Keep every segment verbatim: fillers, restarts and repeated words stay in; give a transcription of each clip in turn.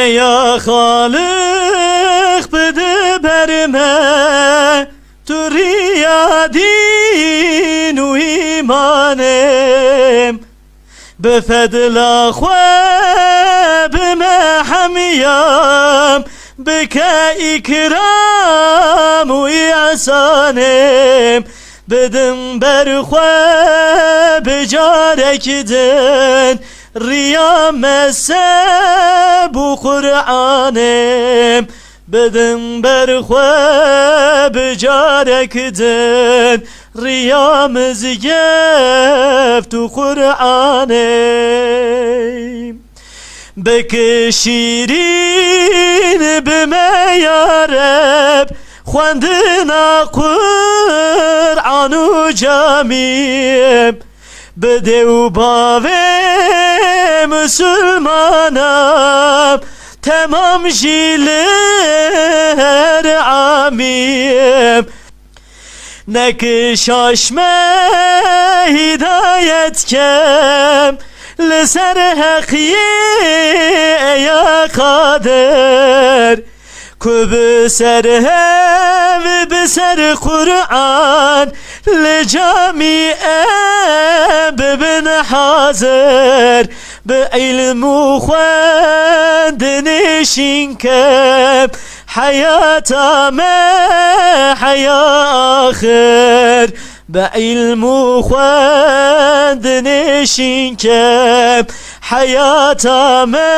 Eya Xaliq, bide ber me tu riya dîn û îmanê. Bi fedla xwe bi me hemiyam, bike îkram û îhsanê. Bidim ber xwe bi carek din riya mezheb û Qur'anê. Bidim ber xwe bi carek din riya mizgeft û Qur'anê. Bike şîrîn bi me ya Reb xwendina Qur'an û camî. Bi dê û bavê misilmana temam jî li her amî. Nek şaş me hîdayet kem li ser heqiyê, eya Qadir. Ku bi ser hev, bi ser Qur'an, li camî em bibin hazir. Bi îlm û xwendinê şîn kem heyata me heya axir. Bi îlm û xwendinê şîn kem heyata me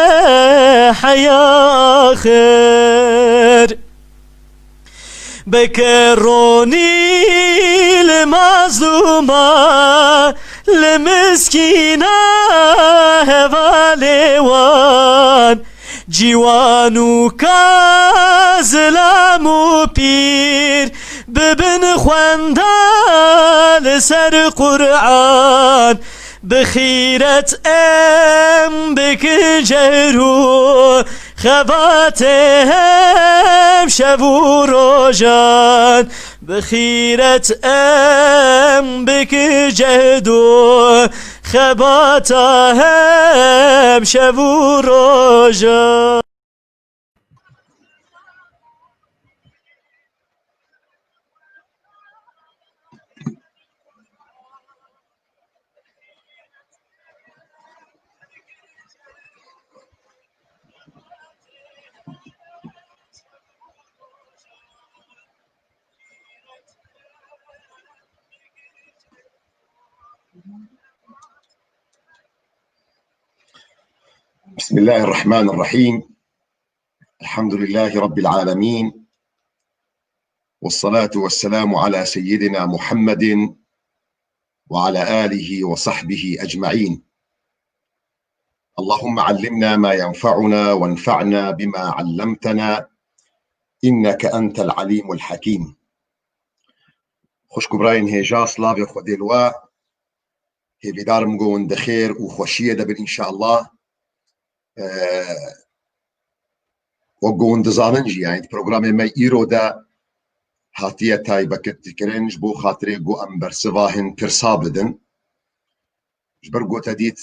heya axir. Bike ronî li mazlûma, li miskîna hevalê wan. Ciwan û ka, zilam û pîr, bibin xwenda li ser Qur'an. Bi xîret em bikin cehr û xebatê hem şev û rojan. Bi xîret em bikin cehd û xebata hem şev û rojan. بسم الله الرحمن الرحيم. الحمد لله رب العالمين. والصلاة والسلام على سيدنا محمد وعلى آله وصحبه أجمعين. اللهم علمنا ما ينفعنا وانفعنا بما علمتنا إنك أنت العليم الحكيم. Xwişk û birayên hêja, slavê Xwedê li we. Hêvîdarim ku hûn di xêr û xweşiyê de bin înşallah. Ee, wek ku hûn dizanin jî, yani, programê me îro de hatiye taybetkirin ji bo xatirê ku em bersiva hin pirsa bidin. Ji ber ku te dît,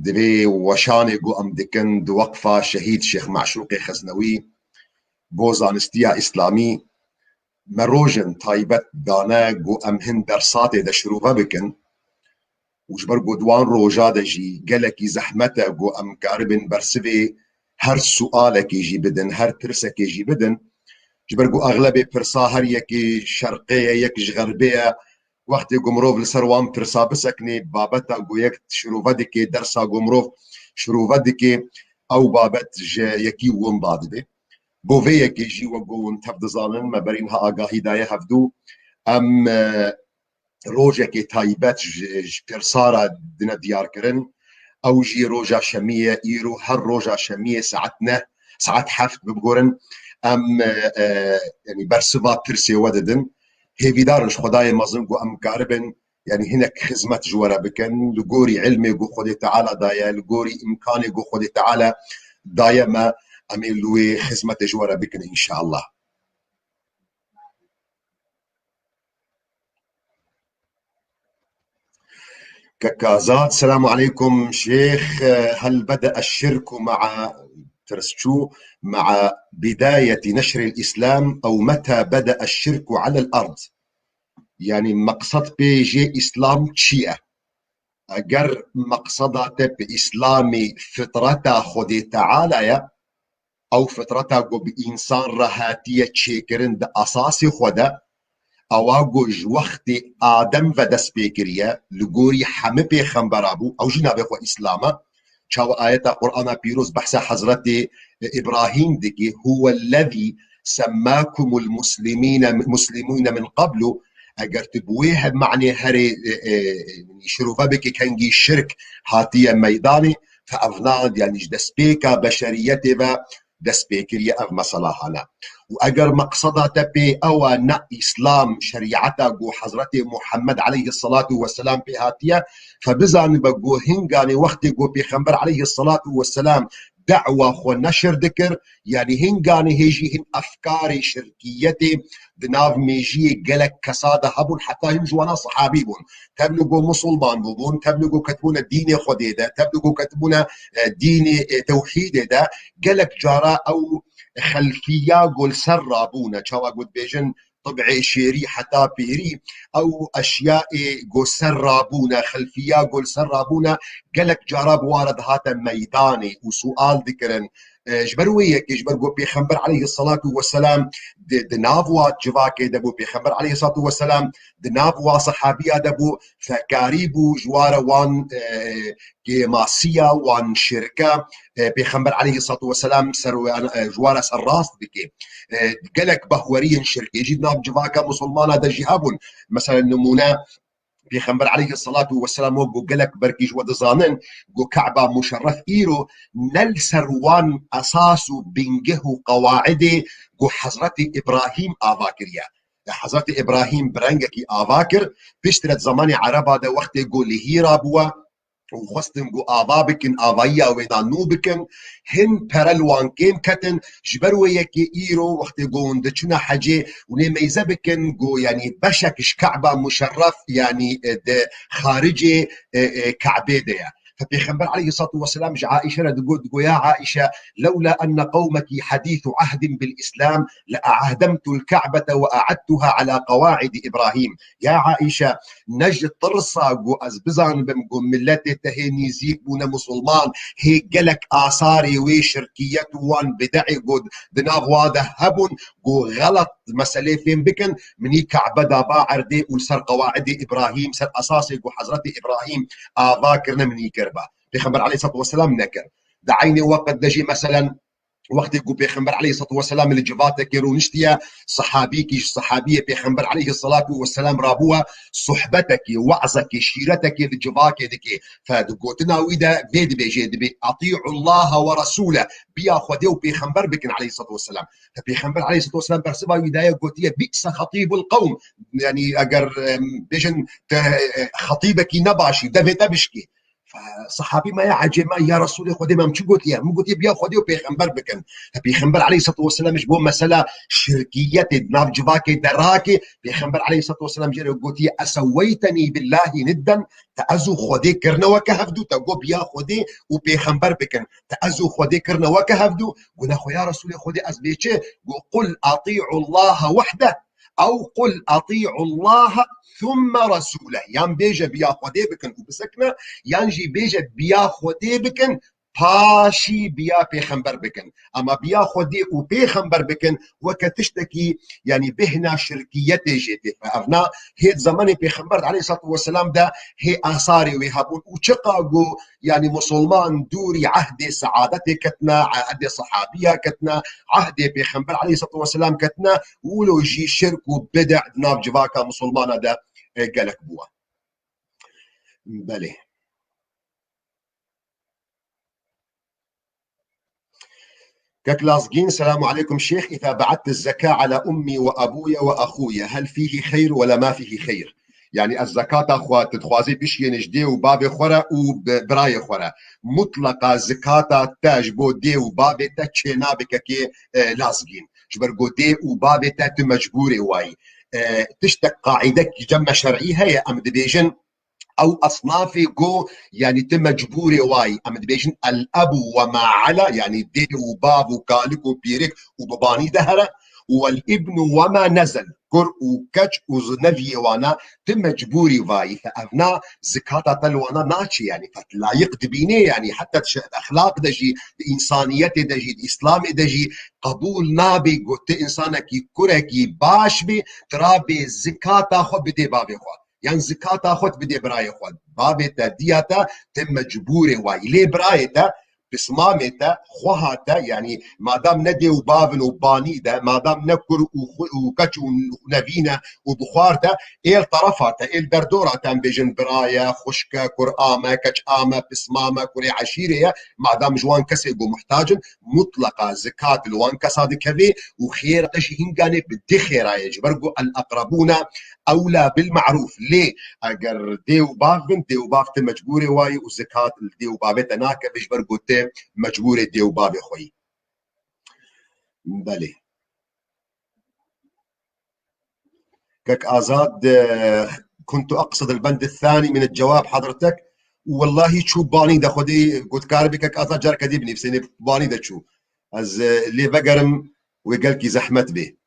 di vê weşanê ku em dikin di Weqfa Şehîd Şêx Meşûqê Xeznewî bo zanistiya Îslamî, me rojên taybet dane ku em hin dersa tê de şirove bikin û ji ber ku di wan roja de jî gelekî zehmet e ku em karibin bersivê her sualekê jî bidin, her pirsekê jî bidin. Ji ber ku exlebê pirsa her yekê şerqê ye, yek ji xerbê ye. Wextê ku mirov li ser wan pirsa biseknê, babeta ku yek şirove dike, dersa ku mirov şirove dike, ew babet ji yekî winda dibe. Bo vê yekê jî, wek ku hûn tev dizanin, me berî niha agahî daye hevdû. Em, e, rojekê taybet ji, ji pirsa re dine diyarkirin. Ew jî roja şemiyê ye, îro her roja şemiyê saet neh, saet heft, bibgorin, em, e, e, yanî bersiva pirsê we didin. Hêvîdar in ji Xwedayê mezin ku em karibin, yanî hinek xizmet ji we re bikin, li gorî ilmê ku Xwedê Teala daye, li gorî îmkanê ku Xwedê Teala daye me, em ê li wê xizmetê ji we re bikin înşallah. Kek Azad, السلام عليكم شيخ. هل بدأ الشرك مع Tirs çû, مع بداية نشر الإسلام أو متى بدأ الشرك على الأرض؟ Yani meqsed pê jê Îslam çi ye? Eger meqseda te bi Îslamê fitreta Xwedê Teala ye, ew fitreta ku bi însan re hatiye çêkirin di esasê xwe de, ewa ku ji wextê Adem ve dest pê kiriye, li gorî hemî pêxembera bû, ew jî navê xwe Îslam e. Çawa ayeta Qur'ana Pîroz behsa Hezretê Îbrahîm dike, "Huwellezî semmâkumul muslimîne, muslimûne min qablu." Eger tu bi wê he-, manê herê, e, e, şirove bike kengî şirk hatiye meydanê, fe ev na, yani ji destpêka beşeriyetê ve dest pê kiriye ev mesela hane. Û eger meqseda te pê ew e ne Îslam, şerîeta ku Hezretê Muhammed aleyhisselatu vesselam pê hatiye, fe bizanibe ku hinganê wextê ku Pêxember aleyhisselatu vesselam da'wa xwe neşir dikir, yani hinganê hê jî hin efkarê şirkiyetê di nav mêjiyê gelek kesa de hebûn, heta hin ji wana sehabî bûn. Tevnû ku musulman bûbûn, tevnû ku ketibûne dînê Xwedê de, tevnû ku ketibûne, e, dînê, e, tewhîdê de, gelek cara ew xelfiya ku li ser rabûne, çawa ku dibêjin tib'ê şêrî heta pêrî, ew eşyayê ku ser rabûne, xelfiya ku li ser rabûne, gelek cara bi wan re dihate meydanê û sual dikirin. E, ji ber wê yekê, ji ber ku Pêxember aleyhisselatu vesselam di, di nav wa civakê de bû, Pêxember aleyhisselatu vesselam di nav wa sehabiya de bû, fekarî bû ji ware wan, e, kêmasiya wan şirka, e, Pêxember aleyhisselatu vesselam ser wan, e, ji ware serrast bike. E, gelek bahweriyên şirkê jî di nav civaka musulmana de jî hebûn. Mesela nimûne, Pêxember aleyhisselatu vesselam wek ku gelek berkî ji we dizanin, ku Ka'ba Muşerref îro ne li ser wan esas û bingeh û qewaidê ku Hezretî Îbrahîm ava kiriye. Hezretî Îbrahîm bi rengekî ava kir, piştre di zemanê Ereba de wextê ku li hîra bûwe, û xwestin ku ava bikin, avayiya wê da nû bikin, hin pere li wan kêm ketin, ji ber wê yekê îro wextê ku hûn diçine hecê, hûn ê meyze bikin ku, yanî beşek ji Ka'ba Muşerref, yanî, e, di xaricê, e, e, Ka'bê de ye. Fe Pêxember aleyhisselatu vesselam ji Aîşe re digot, digot, "Ya Aîşe, lewla enne qewmeki hadîsu ahdin bil Îslam, le e'ehdemtul Ka'bete ve e'edtuha ala qewaidi Îbrahîm." Ya Aîşe, ne ji tirsa ku ez bizanibim ku miletê te hê nîzîk bûne musulman, hê gelek asarê wê şirkiyet û wan bide'ê ku di nav wa de hebûn, ku xelet meselê fêm bikin, minî Ka'be daba erdê û li ser qewaidê Îbrahîm, ser esasê ku Hezretê Îbrahîm ava kirine, minî kiriba. Pêxember aleyhisselatu vesselam nekir. Di eynê weqt de jî meselen wextê ku Pêxember aleyhisselatu vesselam li civatekê rûniştiye, sehabîkî ji sehabiyê Pêxember aleyhisselatu vesselam rabûwe, sohbetekê, we'zekê, şîretekê li civakê dike. Fe di gotina wî de vê dibêjê, dibê, "Atî'ullaha ve Resûle", biya Xwedê û Pêxember bikin aleyhisselatu vesselam. Fe Pêxember aleyhisselatu vesselam bersiva wî daye, gotiye, "Bi'se xetîbul qewm." Yani eger, em, bêjin te, e, xetîbekî nebaşî, devê te bişkê. Fe, sehabî me ya ecêb me, "Ya Resûlê Xwedê, me çi gotiye?" Min gotiye, "Biya Xwedê û Pêxember bikin." He, Pêxember aleyhisselatu vesselam ji bo mesela şirkiyetê di nav civakê de rake, Pêxember aleyhisselatu vesselam jê re gotiye, "Esewweytenî billahî nidden, te ez û Xwedê kirine weke hevdû, te got biya Xwedê û Pêxember bikin. Te ez û Xwedê kirine weke hevdû." Got, "Nexwe ya Resûlê Xwedê, ez bê çi?" Got, "Qul atî'ullaha wehde." Ew qul atî'ullaha thumme resûleh. Yan bêje biya Xwedê bikin û bisekine, yan jî bêje biya Xwedê bikin, paşî biya pêxember bikin. Ama biya Xwedê û pêxember bikin, weke tiştekî, yanî bêhna şirkiyetê jê tê. Ev na hê di zemanê pêxember aleyhissalatu vesselam de hê asarê wê hebûn û çiqa ku, yanî musulman dûrî ehdê seadetê ketine, ehdê sehabiya ketine, ehdê pêxember aleyhissalatu vesselam ketine, wilo jî şirk û bid'a di nav civaka musulmana de, e, gelek bûye. Belê. Kek Lazgîn, selamu aleykum şêx. Îza be'ettu zeka ala ummi ve abuye ve axuye, hel fîhî xeyr ve la ma fîhî xeyr? Yani ez zekata xwe tu dixwazî bişiyênî ji dê û bavê xwe re û bi-, birayê xwe re. Mutleqa zekata te ji bo dê û bavê te çê nabe kekê, e, Lazgîn. Ji ber ku dê û bavê te tu mecbûrê wayî. E, tiştek qaîdek cem me şer'î heye, em dibêjin, Ew esnafê ku, yanî, tu mecbûrê wayî. Em dibêjin el-ebu we ma ala, yanî dê û bav û kalik û pîrik û bi banî de here, û el-ibnu we ma nezel, kur û keç û zi-, neviyê wana, tu mecbûrî vayî. Fe evna zikata te li wana naçê, yanî, fe tu layiq dibînê, yanî, heta di şe-, exlaq de jî, di însaniyetê de jî, di Îslamê de jî qebûl nabê ku tu însanekî, kurekî baş bî, tu rabê zikata xwe bidê bavê xwe. Yan zikata xwe tu bidê birayê xwe. Bavê te, diya te, tu mecbûrê wayî. Lê birayê te, pismamê te, xweha te, yanî madam ne dê û bav in û banî de, madam ne kur û xwe û keç û nevîn e û bi xwar de, ê li terefa te, ê li derdora te, em bêjin bira ye, xwişk e, kur a me, keç a me, pisma me, kurê eşîrê ye, madam ji wan kesê ku muhtac in, mutleqa zikat li wan kesa dikeve û xêra te jî hinganê bi di xêra ye. Ji ber ku el-eqrebûne ewla bil ma'rûf. Lê eger dê û bav bin, dê û bav te mecbûrê wayî û zikat li dê û bavê te nakeve, ji ber ku te mecbûrê dê û bavê xwe yî. Belê. Kek Azad, e, كنت أقصد البند الثاني من الجواب حضرتك. Wellahî çû banî de, xwedî gotkar bî, Kek Azad, careke dî binivîsînê, banî de çû. Ez, e, lê vegerim, wê gelkî zehmet bê.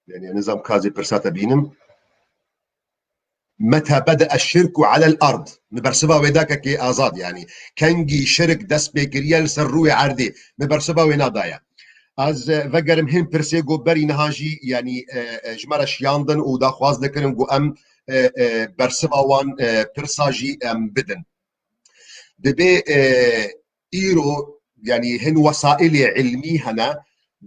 Yani, nizam kazê pirsa te bînim. Meta bede eşşirku alel ard. Mi bersiva wê da, Kekê Azad, yani. Kengî şirk dest pê kiriye li ser rûyê erdê. Mi bersiva wê na daye. Ez, e, vegerim hin pirsê ku berî niha jî, yani, e, e, ji me re şiyandin û daxwaz dikirin ku em, e, e, bersiva wan, e, pirsa jî em bidin. Dibê, e, îro, yani, hin wesailê ilmî hene,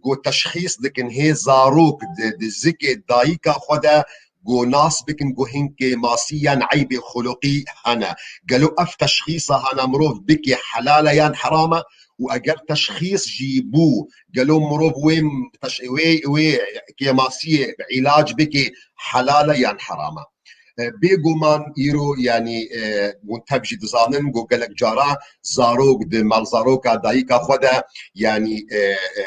ku teşxîs dikin hê zarok di, di zikê dayika xwe de, ku nas bikin ku hin kêmasî yan eybê xuluqî hene. Gelo ev teşxîsa hana mirov bike helal e yan heram e? Û eger teşxîs jî bû, gelo mirov wê teş-, wê, wê kêmasiyê îlac bike helal e yan heram e? E, bêguman îro, yanî, e, hûn tev jî dizanin ku gelek cara zarok di malzaroka dayika xwe de, yanî, e, e,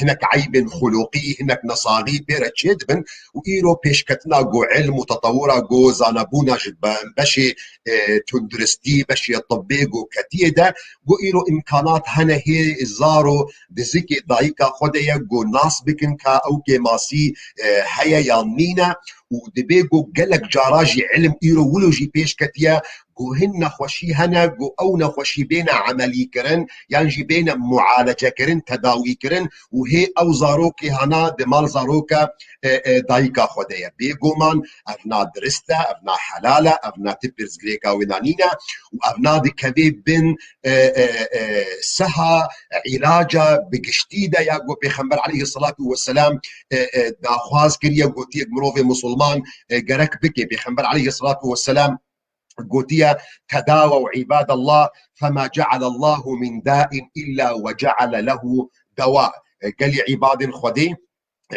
hinek eybên xulûqî, hinek nesaxî pê re çêdibin û îro pêşketina ku ilm û tetewura ku zanebûna ji be-, beşê, e, tunduristî, beşê tibbê ku ketiye de, ku îro îmkanat hene hê zaro di zikê dayika xwe de ye ku nas bikin ka ew kêmasî, e, heye yan nîne. û dibê ku gelek cara jî ilim îro wilo jî pêş ketiye ku hin nexweşî hene ku ew nexweşî bêne emelîkirin yan jî bêne mualecekirin, tedawîkirin û hê ew zarokê hana di mal zaroka, e, e, dayika xwe de ye. Bêguman ev na dirist e, ev na helal e, ev na ti pirsgirêka wê na nîne û ev na dikevê bin, e, e, e, seha îlaca bi giştî de ya ku Pêxember aleyhisselatu vesselam, e, e, daxwaz kiriye, gotiye mirovê musulman, e, gerek bike. Pêxember aleyhisselatu vesselam gotiye, "Tedawew ibadallah, fema cealallahu min dain illa ve ceale lehu dewa." E, gelî îbadên Xwedê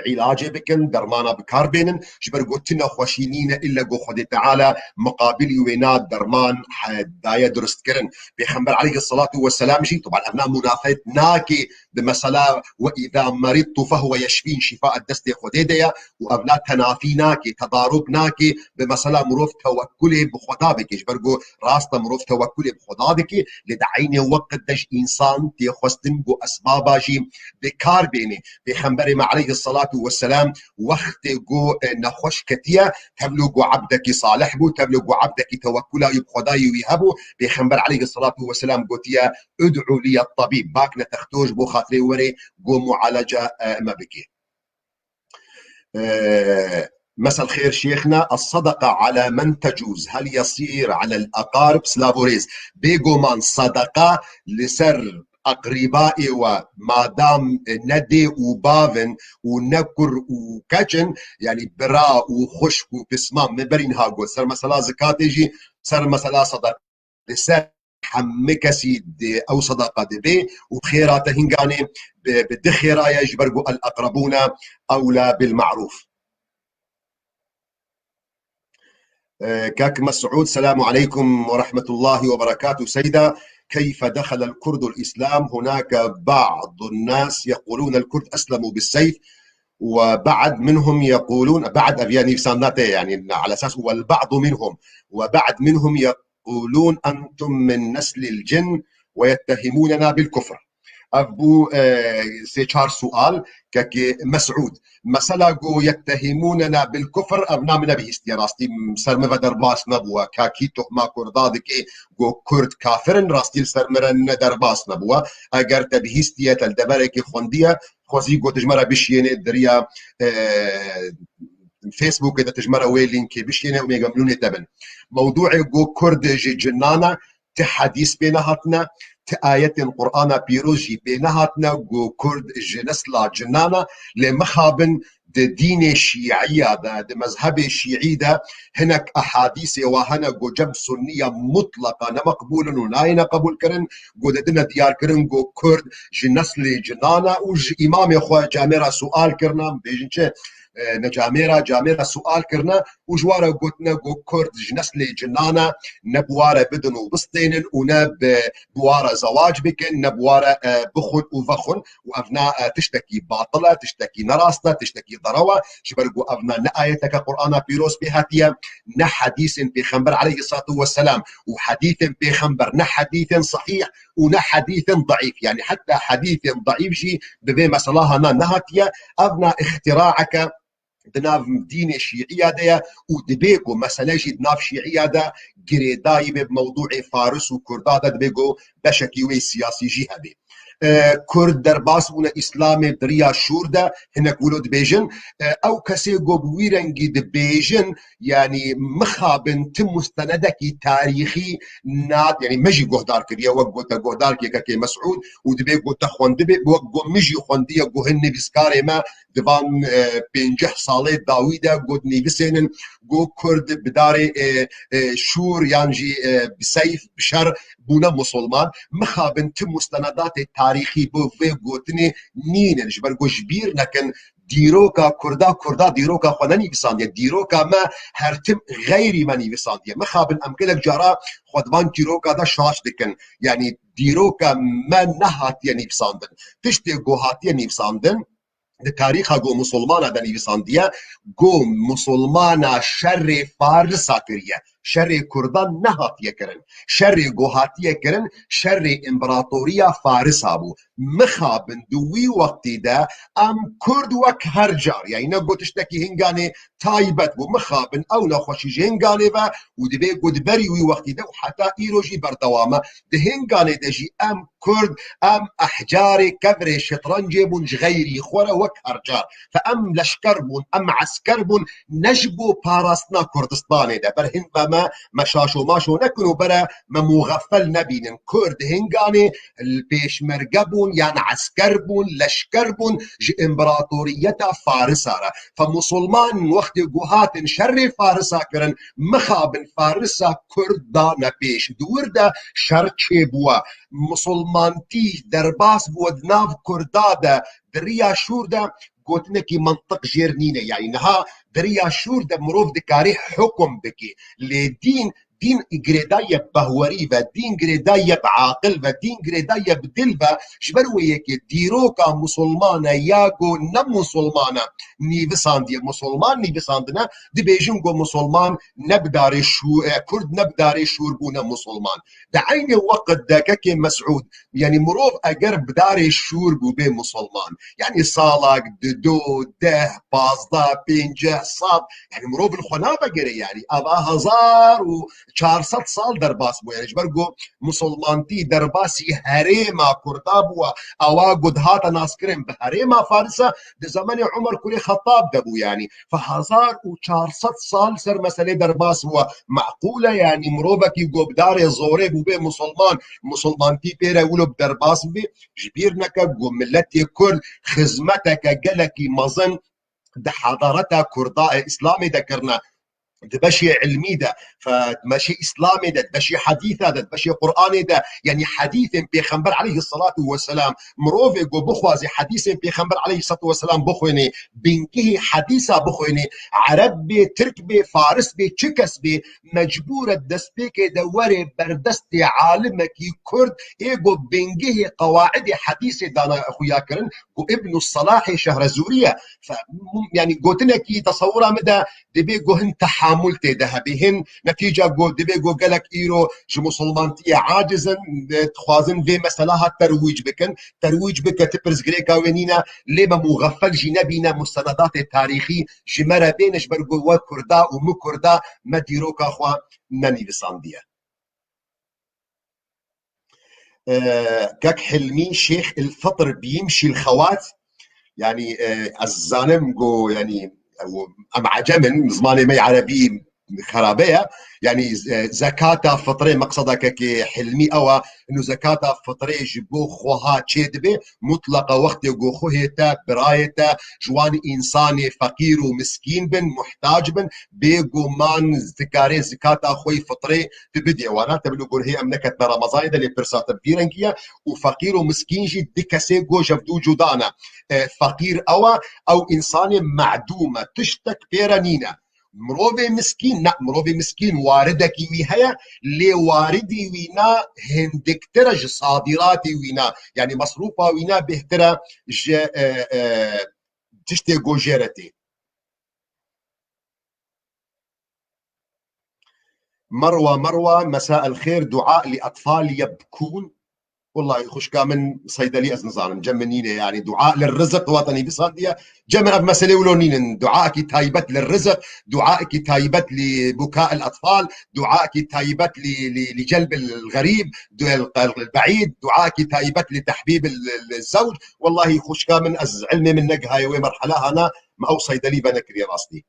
îlacê bikin, dermana bi kar bênin, ji ber ku ti nexweşî nîne ille ku Xwedê Teala muqabilî wêna derman he-, daye durustkirin. Pêxember aleyhisselatu vesselam jî, teban ev na munafet nake bi mesela "Ve îza meridtu fehuve yeşfîn", şîfa di destê Xwedê de ye û ev na tenafî nake, tedaruk nake bi mesela mirov tewekkulê bi Xweda bike. Ji ber ku rast e mirov tewekkulê bi Xweda dike, lê di eynê weqt de ji însan tê xwestin ku esbaba jî bi kar bêne. Pêxemberê me aleyhisselatu vesselam wextê ku, e, nexweş ketiye, tevlo ku ebdekî salih bû, tevlo ku ebdekî tewekkula wî bi Xwedayê wî hebû, Pêxember aleyhisselatu vesselam gotiye, "Ud'u liye tabîb", bak ne texto ji bo xatirê were ku mualece, e, me bike. E, mesel xêr şêxna, "Es-sadaka ala men tecûz, hel yasir alel aqarib", silav û rêz. Bêguman sadaka li ser eqrîbayê we, madam ne dê û bav in û ne kur û keç in, yanî bira û xwişk û pismam, me berî niha got. Ser mesela zikatê jî, ser mesela sadaka, li ser hemî kesî di ew sadaka dibe û xêra te hinganê bi, bi di xêra ye, ji ber ku el-eqrebûne ewla bil ma'rûf. Ee, Kak Mesûd, selamu aleykum ve rahmetullahi ve berekatuh. Seyda, كيف دخل الكرد الإسلام، هناك بعض الناس يقولون الكرد أسلموا بالسيف، وبعض منهم يقولون، بعض أبيان يفسانات، يعني على أساس والبعض منهم، وبعض منهم يقولون أنتم من نسل الجن ويتهموننا بالكفر. Ev bû, e, sê çar sual. Kekê Mesûd, mesela ku yettehîmûnena bil kufr, ev na min nebihîstiye, rastî ser min ve derbas nebûwe. Ka kî tohma Kurda dike ku Kurd kafir in, rastî li ser min re ne derbas nebûwe. Eger te bihîstiye, te li deverekê xwendiye, xwezî ku tu ji me re bişiyênê di riya, e, Facebookê de tu ji me re wê lînkê bişiyêne û mêgemnûnê te bin. Mewdûê ku Kurd ji cinan e, ti hedîs pê nehatine, ti ayetên Qur'ana pîroz jî pê nehatine ku Kurd ji nesla cinan e, lê mixabin di dînê şîiya de, di mezhebê şîî de hinek ehadîsê wa hene ku cem sunniya mutleqa ne meqbûl in û nayêne qebûlkirin, ku didine diyarkirin ku Kurd ji neslê cinan e û ji îmamê xwe camêra sual kirine, bêjin çi, e, ne camêra, camêra sual kirine û ji wa re gotine ku Kurd ji neslê cinan e, ne bi wa re bidin û bistênin û ne bi, bi wa re zewac bikin, ne bi wa re, e, bixwin û vexwin û ev na, e, tiştekî batil e, tiştekî nerast e, tiştekî derew e, ji ber ku ev na ne ayeteke Qur'ana pîroz pê hatiye, ne hedîsên Pêxember aleyhissalatu vesselam û hedîsên Pêxember ne hedîsên sahîh û ne hedîsên deîf. Yani heta hedîsên deîf jî bi vê mesela hana nehatiye. Ev na îxtiraeke di nav dînê şîiya de ye û dibê ku mesele jî di nav şîiya de girêdayî be, bi mewdûê Faris û Kurda de dibê ku beşekî wê siyasî jî hebe. E, Kurd derbas bûne Îslamê di riya şûr de, hinek wilo dibêjin. E, ew kesê ku bi wî rengî dibêjin, yanî mixabin ti mustenedekî tarîxî nat, yanî me jî guhdar kiriye, wek gote guhdar kekê Mesûd û dibê ku te xwendibe, wek ku min jî xwendiye ku hin nivîskarê me di van, e, pênceh salê dawî de got nivîsênin, got Kurd bi darê, e, e, şûr yan jî, e, bi seyf, bi şer bûne musulman. Mixabin ti mustenedatê tarîxî bo vê gotinê nînin. Ji ber ku ji bîr nekin, dîroka Kurda, Kurda dîroka xwe nenivîsandiye. Dîroka me her tim xeyrî me nivîsandiye. Mixabin em gelek cara xwe di van çîroka de şaş dikin. Yanî dîroka me nehatiye nivîsandin. Tiştê ku hatiye nivîsandin, di tarîxa ku musulmana de nivîsandiye, ku musulmana şerê Farisa kiriye. Şerê Kurdan nehatiye kirin. Şerê ku hatiye kirin, şerê împaratoriya Farisa bû. Mixabin di wî wextî de em Kurd wek her car, yanî ne got tiştekî hinganê taybet bû. Mixabin ew nexweşî ji hinganê ve û dibê ku di berî wî wextî de û heta îro jî berdewam e. Di hinganê de jî em Kurd, em ehcarê kevirê şetrencê bûn ji xeyrî xwe re wek her car. Fe em leşker bûn, em esker bûn, ne ji bo parastina Kurdistanê de. Ber hin me, me, me şaşo maşo nekin û bere me muxeffel nebînin. Kurd hinganê pêşmerge bûn, yan esker bûn, leşker bûn ji împaratoriyeta Farisa re. Fe musulman wextê ku hatin şerê Farisa kirin, mixabin Farisa Kurd dane pêş. Di wir de şer çêbûye. Musulmantî derbas bûye di nav Kurda de, di riya şûr de gotinekî mantiq jêr nîne. Yanî niha di riya şûr de mirov dikarê hukum bike. Lê dîn, dîn girêdaye behwerî ve, dîn girêdaye bi aqil ve, dîn girêdaye bi dil ve, ji ber wê yekê dîroka musulmane ya ku ne musulmane nîvisandiye, musulman nîvisandine, dibêjin ku musulman ne bi darê şû-, e, Kurd ne bi darê şûr bûne musulman. Di eynê weqt de kekê Mesûd, yanî mirov eger bi darê şûr bûbê musulman, yanî salak, dido, deh, pazdeh, pênceh, sed, yanî mirov li xwe navegere yanî. Eva hezar û çar sed sal derbas bû. Yanî ji ber ku musulmantî derbasî herêma Kurda bûye, ewa ku dihate naskirin bi herêma Farisa, di zemenê Umer kurê Xettab de bû yanî. Fe hezar û çar sed sal ser meselê derbas bûye. Meqûl e yanî mirovekî ku bi darê zorê bûbê musulman, musulmantî pê re wilo bi derbas bibê? Ji bîr neke ku miletê Kurd xizmeteke gelekî mezin di hedareta Kurda, e, Îslamê de kirine. di beşê ilmî de, fe-, di beşê Îslamê de, di beşê hedîsa de, di beşê Qur'anê de, yanî hedîsên Pêxember aleyhisselatu vesselam, mirovê ku bixwaze hedîsên Pêxember aleyhisselatu vesselam bixwêne, bingehê hedîsa bixwêne, Ereb bê, Tirk bê, Faris bê, çi kes bê, mecbûr e destpêkê de were ber destê alimekî Kurd, ê ku bingehê qewaidê hedîsê dana xuya kirin, ku Ibn Selahê Şehrezûrî ye. Fe-, yanî gotinekî tesewira min de dibê ku hin tehamul tê de hebe. Hin netîca ku dibê ku gelek îro ji musulmantiyê aciz in, dixwazin vê mesela ha terwîc bikin. Terwîc bike ti pirsgirêka wê nîne, lê me muxefel jî nebîne, mustenedatê tarîxî ji me re bêne, ji ber ku we Kurda û min Kurda me dîroka xwe nenivîsandiye. E, Kek Hilmî, Şêx il Fitr biyimşî il xewat, yanî, e, ez zanim ku, yanî, em ecem in, zimanê me erebî xerabe ye. Yanî, e, zekata fitrê, meqseda kekê Hilmî ew e, inu zekata fitrê ji bo xweha çê dibe, mutleqa wextê ku xwehê te, birayê te, ji wan însanê feqîr û miskîn bin, muhtac bin, bêguman dikare zekata xwe yê fitrê tu bidê wana. Te bilo gurhê em neketine Remezanê de, lê pirsa te bi vî rengî ye. Û feqîr û miskîn jî di kesê ku ji hev dû cuda ne. E, feqîr ew e, ew însanê medûm e, tiştek pê re nîne. Mirovê miskîn, ne, mirovê miskîn waridekî wî heye, lê waridî wî na hindiktir e ji sadîratî wî na. Yanî mesrûfa wî na bêhtir e ji, e, e, tiştê ku jê re tê. Merwa, Merwa, مساء الخير، دعاء لأطفال يبكون. Wellahî xwişka min seydelî ez nizanim, cem min nîne, yanî dua li rizik wata nivîsandiye. Cem min ev meselê wilo nînin. Duaekî taybet li rizik, duaekî taybet li buka el atfal, duaekî taybet li, li, li celb el xerîb, du-, el, el, el beîd, duaekî taybet li tehbîb el, el zewc. Wellahî xwişka min ez ilmê min negihaye wê merhela hana, me ew seydelî venekiriye rastî.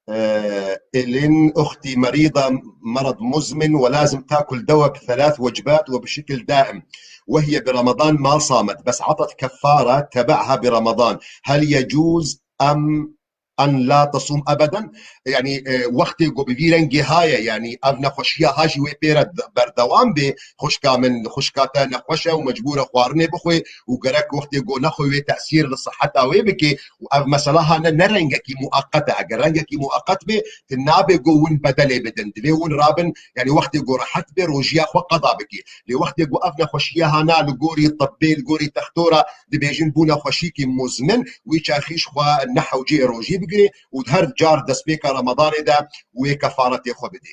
آه، إلين أختي مريضة مرض مزمن ولازم تاكل دواء بثلاث وجبات وبشكل دائم، وهي برمضان ما صامت، بس عطت كفارة تبعها برمضان، هل يجوز أم أن لا تصوم أبدا؟ Yani, e, wextê ku bi vî rengê haye, yani ev nexweşiya ha jî wê pê re d-, berdewam bê, xwişka min, xwişka te nexweş e û mecbûr e xwarinê bixwe û gerek wextê ku nexwe wê tesîr li siheta wê bike û ev mesela ha ne, ne rengekî mueqet e. Eger rengekî mueqet bê, tu nabê ku win bedelê bidin. Divê win rabin, yani wextê ku rehet bê, rojiya xwe qeda bike. Lê wextê ku ev nexweşiya ha na li gorî tibbê, li gorî textora dibêjin bû nexweşîkî muzmin, wî çaxî ji xwe ne hewceyê rojî bigirê û her car destpêka Remadanê de wê kefaretê xwe bidê.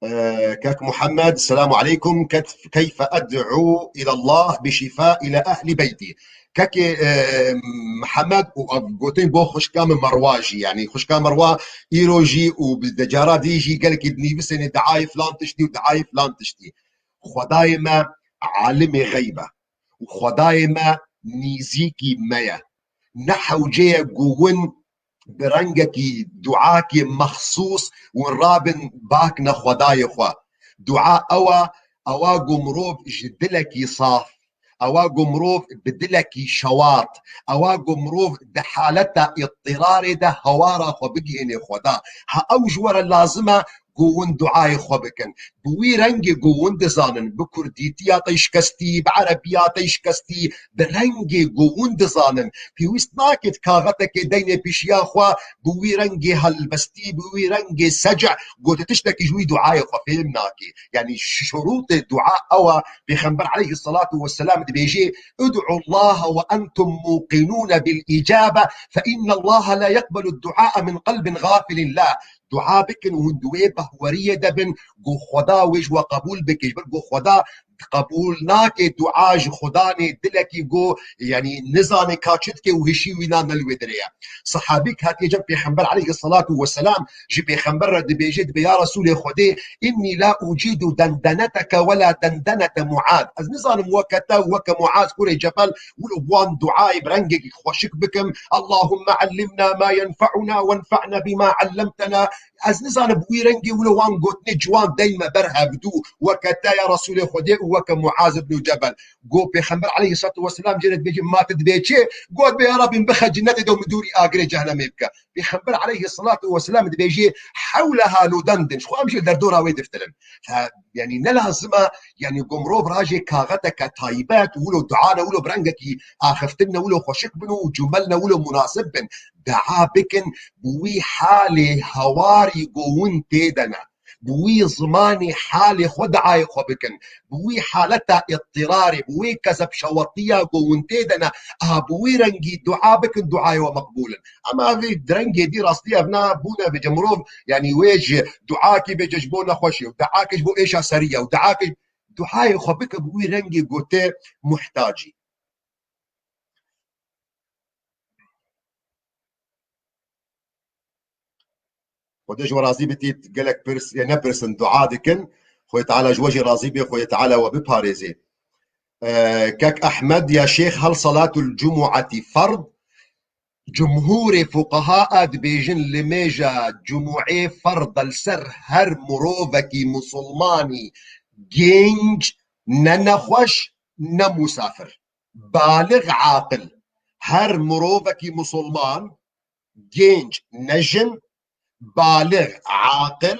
Ee, Kek Muhammed, selamu aleykum. Kef-, keyfe ed'u ilallah bi şifa ila ehli beyti. Kekê, e, Mihemed û ev gotin bo xwişka min Merwa jî, yanî xwişka Merwa îro jî û bi decara dî jî gelekî dinivîsêne diayê filan tiştî û diayê filan tiştî. Xwedayê me alimê xeyb e û Xwedayê me nîzîkî me ye. Ne hewce ye ku win bi rengekî duakê mexsûs win rabin bakne Xwedayê xwe. Dua ew e, ewa ku mirov ji dilekî saf, ewa ku mirov bi dilekî şewat, ewa ku mirov di haleta îttirarê de hewara xwe bigihênê Xweda. Ha ew ji we re lazim e ku hûn duayê xwe bikin. Bi wî rengê ku hûn dizanin, bi kurdîtiya te şikestî, bi erebiya te şikestî, bi rengê ku hûn dizanin. Pêwîst nake kaxetekê deynê pêşiya xwe, bi wî rengê helbestî, bi wî rengê sece, ku tu tiştekî ji wî duayê xwe fêm nake. Yani şurûtê dua ew e, Pêxember aleyhissalatu vesselam dibêje, "Ud'u Allah ve entum muqinun bil icabe, fe inna Allah la yeqbelu du'a min qalbin gafilin lah." Dua bikin û hûn di wê bahweriyê de bin, ku Xweda wê ji we qebûl bike. Ji ber ku Xweda qebûl nake dua ji Xwedanê dilekî ku, yanî nizane ka çi dike û hişî wî nan ne li wê derê ye. Sehabîk hatiye cem Pêxember aleyhissalatu vesselam, ji Pêxember re dibêje, dibe, "Ya Resûlê Xwedê, inni la ucidu dendeneteke ve la dendenete Muaz." Ez nizanim weke te, weke Muaz kurê Cebel, wilo bi wan duayê bi rengekî xweşik bikim. Allahümme allimna ma yenfe'una wenfe'na bima allemtena. Ez nizanim bi wî rengê wilo wan gotinê ciwan deyme ber hevdû, weke te ya Resûlê Xwedê û weke Muaz ibn Cebel. Got Pêxember aleyhissalatu vesselam jê re dibêje, ma tu dibê çi? Got, dibê ya Rabbî, min bixe cinnetê de û min dûrî agirê cehenemê bike. Pêxember aleyhissalatu vesselam dibêje, hewleha nudendin. Ji xwe em jî li derdora wê diftilin. Fe, yanî ne lazim e, yanî ku mirov rajê kaxeteke taybet, wilo dua ne, wilo bi rengekî axiftin ne, wilo xweşik bin û cumel ne, wilo munasib bin. Dua bikin, bi wî halê hewarî ku hûn tê de ne. Bi wî zimanê halê xwe duayê xwe bikin. Bi wî haleta îttirarê, bi wê kezebşewetiya ku hûn tê de ne, a bi wî rengî dua bikin, duayê we meqbûl in. Ema vê rengê dî rastî ev ne bûne bêje mirov, yanî wê ji duakî bêje ji bo nexweşî û duakî ji bo êşa serî ye û duakî, duayê xwe bike bi wî rengê ku te muhtac î. Xwedê ji we razî bitît, gelek pirs, ê, nepirsin, dua dikin. Xwedê Teala ji we jî razî bê, Xwedê Teala we biparêzê. E, kek Ehmed, ya Şêx, hel salatul cumu'etî ferd? Cumhurê fuqaha a dibêjin limêja cumu'ê ferd e li ser her mirovekî musulmanî, genc, ne nexweş, ne musafir. Balix, aqil. Her mirovekî musulman, genc, ne jin, balix, aqil,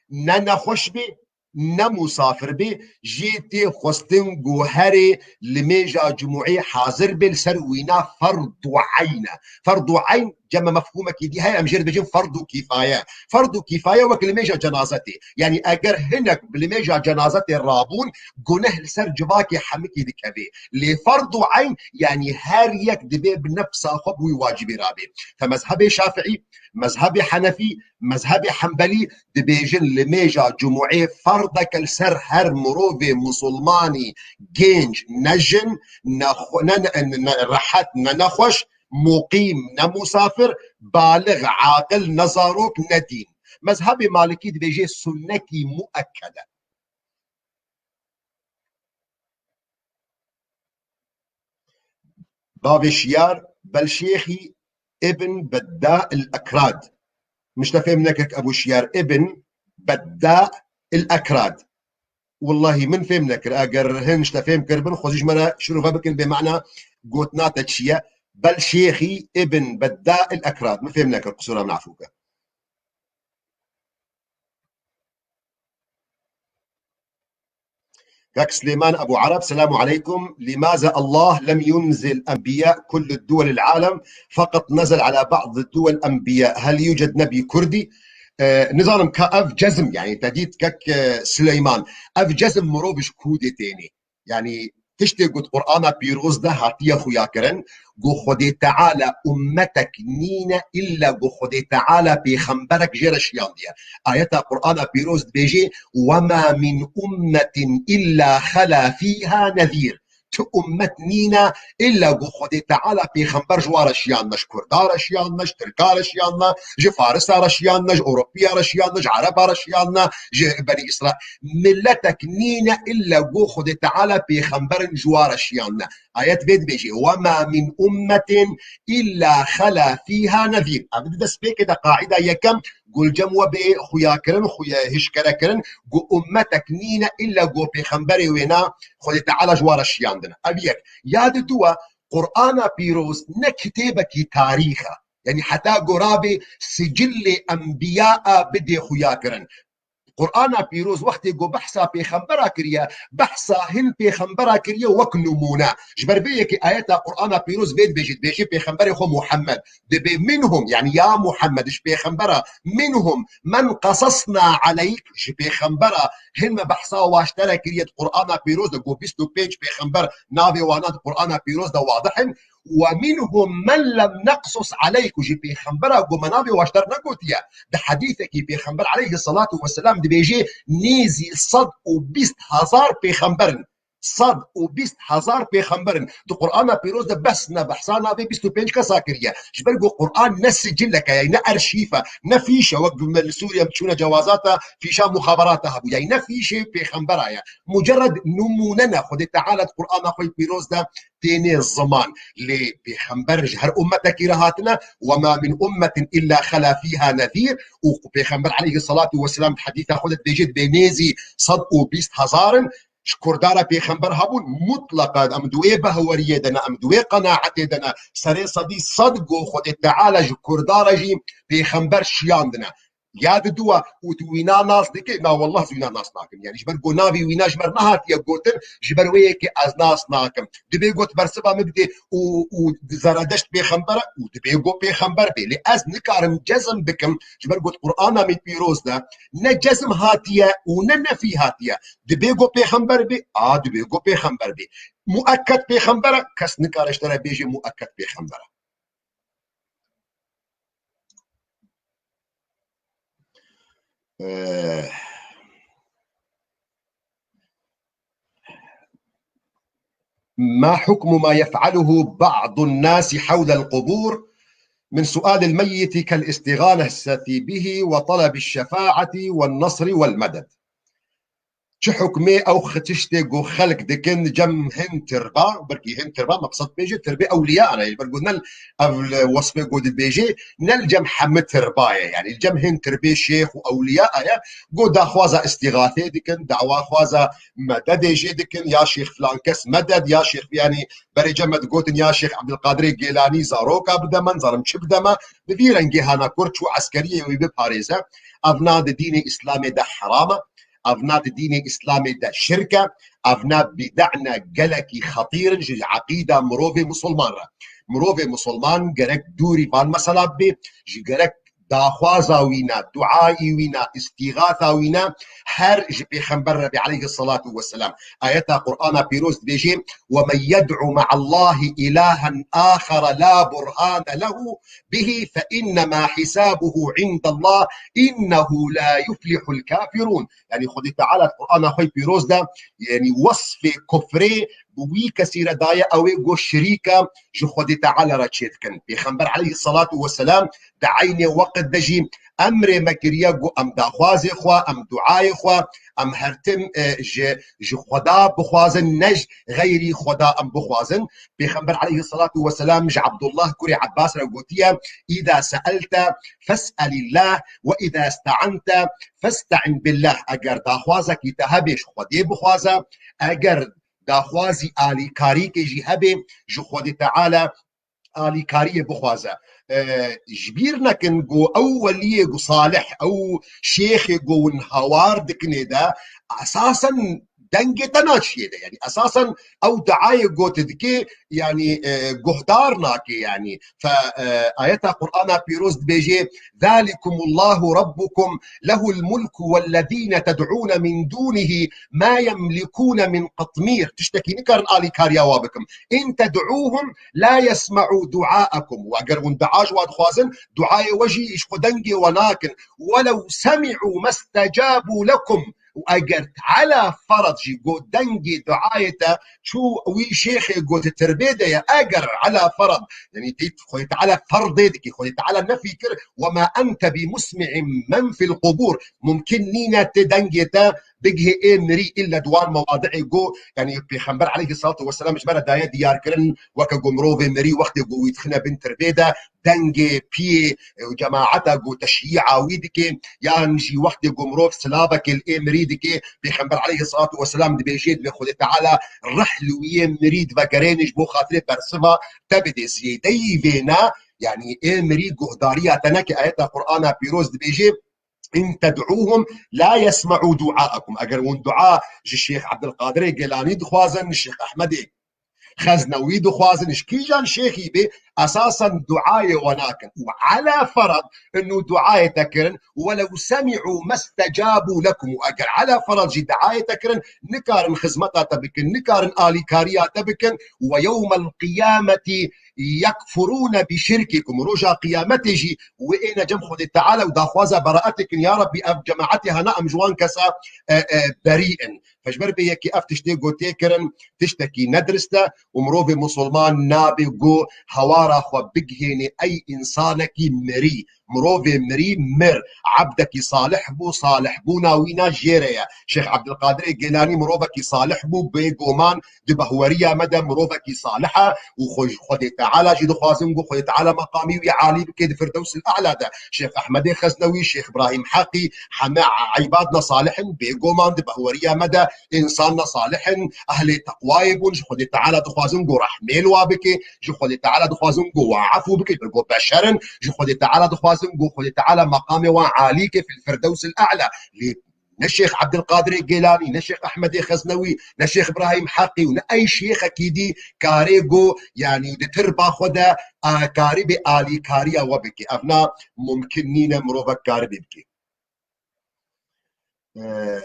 ne nexweş bê, ne musafir bê, jê tê xwestin ku herê limêja cumu'ê hazir bê, li ser wîna ferdu eyn e. Ferdu eyn, cem e mefhûmekî dî heye, em jê re dibêjin ferdu kîfaye. Ferdu kîfaye wek limêja cenaze tê. Yanî eger hinek bi limêja cenaze tê rabûn, guneh li ser civakê hemikî dikeve. Lê ferdu eyn, yanî her yek dibê bi nefsa xwe bi wî wacibî rabê. Fe mezhebê Şafi'î, mezhebê Henefî, mezhebê Hembelî dibêjin limêja cumu'ê ferdeke li ser her mirovê musulmanî, genc, ne jin, ne xwe-, ne, ne, ne, ne rehet, ne nexweş, muqîm, ne musafir, balix, aqil, ne zarok, ne dîn. Mezhebê Malikî dibêje sunnetî muekkede. Bavê Şiyar, Belşêxî Ibn Bedda el Ekrad. Min ji te fêm nekir Ebu Şiyar, Ibn Bedda el Ekrad. Wellahî min fêm nekir. Eger hin ji te fêm kiribin, xwezî ji me re şirove bikin bê mana gotina te çi ye. Belşêxî Ibn Bedda el Ekrad. Min fêm nekir, qisûra min efû ke. Kak Silêman Ebu Ereb, selamu aleykum. لماذا الله لم ينزل أنبياء كل دول العالم، فقط نزل على بعض الدول أنبياء؟ هل يوجد نبي كردي؟ E, nizanim ka ev cezm, yani te dît kek, e, Sileyman, ev cezm mirov ji kûdê tênê. Yani tiştê ku di Qur'ana pîroz de hatiye xuya kirin, ku Xwedê Teala ummetek nîne illa ku Xwedê Teala pêxemberek jê re şiyandiye. Ayeta Qur'ana pîroz dibêje, "Wema min ummetin illa xela fîha nezîr." Ti ummet nîne illa ku Xwedê Teala pêxember ji wa re şiyandiye, ji Kurda re şiyandiye, ji Tirka re şiyandiye, ji Farisa re şiyandiye, ji Ewropiya re şiyandiye, ji Ereba re şiyandiye, ji Benî Îsra-, miletek nîne illa ku Xwedê Teala pêxemberin ji wa re şiyandiye. Ayet vê dibêje, "Wema min ummetin illa xela fîha nezîr." Ev di destpêkê de qaîda yekem, ku li cem we bê xuyakirin, xuya hişkerekirin, ku ummetek nîne illa ku pêxemberê wêna Xwedê Teala ji wa re şiyandine. Ev yek. Ya di dû e, Qur'ana pîroz ne kitêbekî tarîx e. Yanî heta ku rabê sicilê enbiya a bidê xuyakirin. Qur'ana pîroz wextê ku behsa pêxembera kiriye, behsa hin pêxembera kiriye wek nimûne. Ji ber vê yekê ayeta Qur'ana pîroz vê dibêje, dibêje pêxemberê xwe Muhammed. Dibê minhum, yanî ya Muhammed, ji pêxembera, minhum men qesesna aleyk, ji pêxembera hin me behsa waştere kiriye di Qur'ana pîroz de, ku bîst û pênc pêxember navê wana di Qur'ana pîroz de wadih in. "Ve minhum men lem neqsus aleyk", û jî pêxembera ku me navê waşter negotiye. Di hedîsekî pêxember aleyhissalatu vesselam dibêje, nêzî sed û bîst hezar pêxember in. Sed û bîst hezar pêxember in. Di Qur'ana Pîroz de bes ne behsa navê bîst û pênc kesa kiriye. Ji ber ku Qur'an ne sicilek e, yani ne arşîf e, ne fîş e, wek me li Sûriye em çûne cewazata fîşa muxaberata hebû. Yani ne fîşê pêxembera ye. Mucerred nimûne ne. Xwedê Teala di Qur'ana xwe yê Pîroz de têne ziman. Lê pêxember ji her ummetekî re hatine. "Ve ma min ummetin illa xela fîha nezîr." Û pêxember aleyhissalatu vesselam di hedîsa xwe de dibêje, dibê nêzî sed û bîst hezar in. Ji Kurda re pêxember hebûn, mutleqa em di wê behweriyê de ne, em di wê qenaetê de ne, serê sedî sed ku Xwedê Teala ji Kurda re jî pêxember şiyandine. Ya diduwa û tu wîna nas dike, na wallah ez wîna nas nakim. Yani ji ber ku navî wîna ji me re nehatiye gotin, ji ber wê yekê ez nas nakim. Dibê got bersiva min bidê û, û Zeredeşt pêxember e û dibê got pêxember bê. Lê ez nikarim cezm bikim, ji ber got Qur'ana min pîroz de ne cezm hatiye û ne nefî hatiye. Dibê got pêxember bê, a dibê got pêxember bê. Muekked pêxember e, kes nikare ji te re bêje muekked pêxember e. Ee, ما حكم ما يفعله بعض الناس حول القبور من سؤال الميت كالاستغاثة به وطلب الشفاعة والنصر والمدد؟ Çi hukmê ew xi-, tiştê ku xelk dikin cem hin tirba, belkî hin tirba, meqsed bêje tirbê ewliya ne, ji ber ku ne ev li wesfê ku dibêje, ne li cem hemî tirba ye, yani li cem hin tirbê şêx û ewliya ye, ku daxwaza îstîxasê dikin, dawaxwaza mededê jê dikin, ya şêx filan kes meded, ya şêx, yani berê cem me digotin ya şêx Ebdulqadirê Gêlanî zaroka bide me, nizanim çi bide me, bi vî rengê hana kur çû eskeriyê wî biparêze, ev na di dînê Îslamê de heram e. Evna di dînê Îslamê de şirk e, evna bid'e ne gelekî xetîr in ji eqîda mirovê misilman re. Mirovê misilman gerek dûrî van mesela bibê, ji gerek daxwaza wî ne, duayî wî ne, îstîxata wî ne, her ji Pêxember re bê aleyhisselatu vesselam. Ayeta Qur'ana Pîroz dibêje, "Ve men yed'u me'allahi ilahen axere la burhane lehu bihi fe innema hisabuhu indallah innehu la yuflihul kafirun." Yani Xwedê Teala di Qur'ana xwe yê pîroz de, yani wesfê kufrê bi wî kesî re daye, ew ê ku şirîka ji Xwedê Teala re çêdikin. Pêxember aleyhisselatu vesselam di eynê weqt de jî emrê me kiriye ku em daxwazê xwe, em duayê xwe, em her tim, e, ji, ji Xweda bixwazin, ne ji xeyrî Xweda em bixwazin. Pêxember aleyhisselatu vesselam ji Abdullah kurê Abbas re gotiye, "Îda se'elte fes'elillah ve îda iste'ante festa'in billah." Eger daxwazekî te hebe, ji Xwedê bixwaze. Eger daxwazî alîkarîkê jî hebe, ji Xwedê Teala alîkariyê bixwaze. E, ji bîr nekin ku ew weliyê ku salih, ew şêxê ku hûn hawar dikinê de, esasen dengê te naçiyê de. Yani esasen ew duayê ku tu dikê, yani, e, guhdar nake yani. Fe, e, ayeta Qur'ana pîroz dibêje, "Zalikumullahu rabbukum lehul mulku vellezîne ted'ûne min dûnihî ma yemlikûne min qitmîr." Tiştekî nikarin alîkariya wa bikim. "In ted'ûhum la yesme'û du'aakum." Û eger hûn dua ji wa dixwazin, duayê we jî ji xwe dengê we nakin. "Welew semi'û mestecabû lekum." Û eger ala ferad jî got dengê duayê te çû wî şêxê got tirbê de ye, eger ala ferad, yani têt Xwedê Teala ferdê dikî, Xwedê Teala nefî kir, "Ve ma ente bi musmi'in men fil qubur." Mumkin nîne tê dengê te bigihê ê mirî, îlle di wan mewadi'ê ku, yani Pêxember aleyhissalatu vesselam ji me re daye diyarkirin, weke ku mirovê mirî wextê ku wî dixine bin tirbê de, dengê piyê û cemaeta ku teşyî'a wî dike, yan jî wextê ku mirov silavekê li ê mirî dike, Pêxember aleyhissalatu vesselam dibêje, dibê Xwedê Teala rih li wî yê mirî divegerêne ji bo xatirê bersiva te bidê. Zêdeyî vêne, yani ê mirî guhdariya te neke. Ayeta Qur'ana pîroz dibêje, "In ted'ûhum la yesme'û du'aakum." Eger hûn dua ji Şêx Ebdulqadirê Gelanî dixwazin, Şêx Ehmedê Xeznewî dixwazin, ji kîjan şêxî bê, esasen duayê we nakin. Û ala ferad inu duayê te kirin, "Welew semi'û mestecabû lekum." Û eger ala ferad jî duayê te kirin, nikarin xizmeta te bikin, nikarin alîkariya te bikin. "Ve yewmel qiyameti yekfurûne bi şirkikum." Roja qiyametê jî wê êne cem Xwedê Teala û daxwaza beraetê kin, "Ya Rabbî, ev cemaetê hana em ji wan kesa, e, e, berî in." Fe ji ber vê yekê ev tiştê ku tê kirin, tiştekî nedurist e û mirovê musulman nabe ku hewara xwe bigihênê ey însanekî mirî. Mirovê mirî mir. Ebdekî salih bû, salihbûna wî na jê re ye. Şêx Ebdulqadirê Gêlanî mirovekî salih bû, bêguman di behweriya me de mirovekî salih e û xwe, Xwedê Teala jî dixwazin ku Xwedê Teala meqamî wî alî bike di Firdewsil E'la de. Şêx Ehmedê Xeznewî, Şêx Îbrahîm Heqî, heme îbad ne salih in, bêguman di behweriya me de însan ne salih in, ehlê teqwayê bûn, ji Xwedê Teala dixwazin ku rehmê li wa bike, ji Xwedê Teala dixwazin ku wa efû bike, ji ber ku beşer in, ji Xwedê Teala dixwazin ku Xwedê Teala meqamê wan alî ke fil Firdewsil E'la. Lê ne Şêx Ebdilqadirê Gêlanî, ne Şêx Ehmedê Xeznewî, ne Şêx Îbrahîm Heqî û ne ey şêxekî dî karê ku, yanî di tirba xwe de, a, karibê alîkariya we bike. Ev na mumkin nîne mirovek karibê bike. Eh,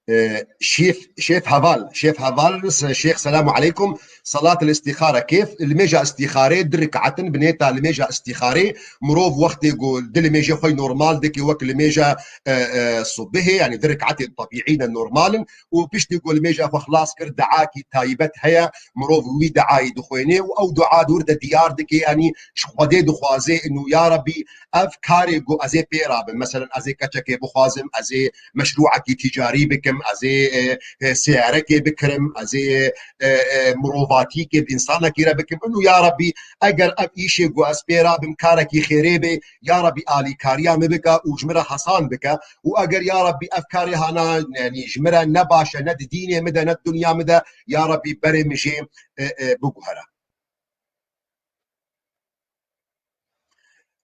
Ee, şêf, şêf heval, şêf heval, se-, şêx, selamu aleykum. Salat istixare kêf, limêja istixare, di rikatin, binêta limêja istixare, mirov wextê ku di limêjê xwe normal dike, wek limêja, e, e, subihê, yani di rikatê tabiî ne normal in, û piştî ku limêja xwe xilas kir, deakî taybet heye, mirov wî deayî dixwêne û ew dua dûr de diyar dike, yani ji Xwedê dixwaze, inu ya Rebî, ev karê ku ez ê pê rabim, meselen ez ê keçekê bixwazim, ez ê meşrûekî tîcarî bikim, ez ê, e, e, seyarekê bikirim, ez ê, e, e, mirovatîkê bi însanekî re bikim. Inu ya Rebî, eger ev îşê ku ez pê rabim karekî xêrê bê, ya Rebî alîkariya min bike û ji min re hesan bike. Û eger ya Rebî ev karê hana, yanî ji min re ne baş e, ne di dînê min de, ne di dinya min de, ya Rebî berê min jê, e, e, biguhere.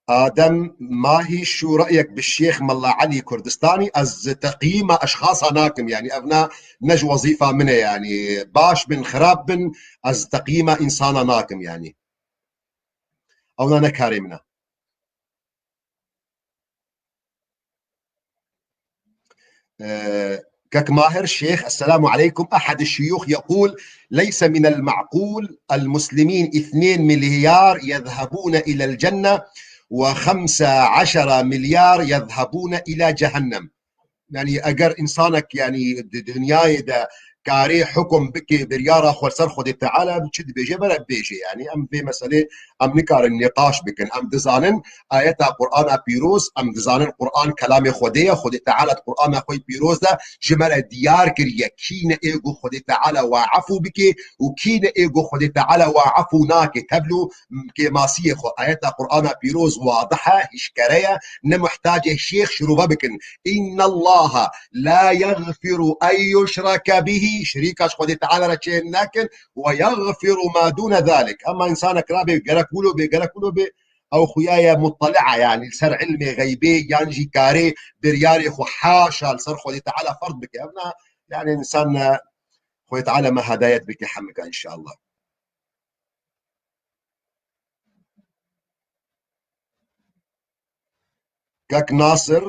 Adem Mahî, şû reyek bi Şêx Mela Elî Kurdistanî, ez teqyîma eşxasa nakim, yanî ev na, ne ji wezîfa min e, yanî baş bin, xirab bin, ez teqyîma însana nakim, yanî. Ew na ne karê min e. آه، كاك ماهر شيخ، السلام عليكم. أحد الشيوخ يقول: ليس من المعقول المسلمين اثنين مليار يذهبون إلى الجنة وخمسة عشر مليار يذهبون إلى جهنم. Yani, eger insanek, yani, di dinyayê de karê hukum bike, biryara xwe ser Xwedê Teala, çi dibêje, bere bêje. Yani, em vê meselê, em nikarin nîqaş bikin. Em dizanin ayeta Qur'ana pîroz, em dizanin Qur'an kelamê Xwedê ye. Xwedê Teala di Qur'ana xwe pîroz de ji me re diyar kiriye. Kî ne ê ku Xwedê Teala wa efû bike û kî ne ê ku Xwedê Teala wa efû nake. Tevlû kêmasiyê xwe. Ayeta Qur'ana pîroz wadih e, hişkere ye. Ne muhtacê şêx şirove bikin. İnnallaha la yaghfiru en yushrake bihi. Şirîka ji Xwedê Teala re çê nekin. Ve yaghfiru ma dune zalik. Ama insanek rabe gerek wilo be, gerek wilo be, ew xuya ye muttali'a, yani li ser ilmê xeybê, yan jî karê biryarê xwe haşa li ser Xwedê Teala ferd bike. Ev na, yani insan, e, Xwedê Teala me hedayet bike hemika inşallah. Kak Nasir,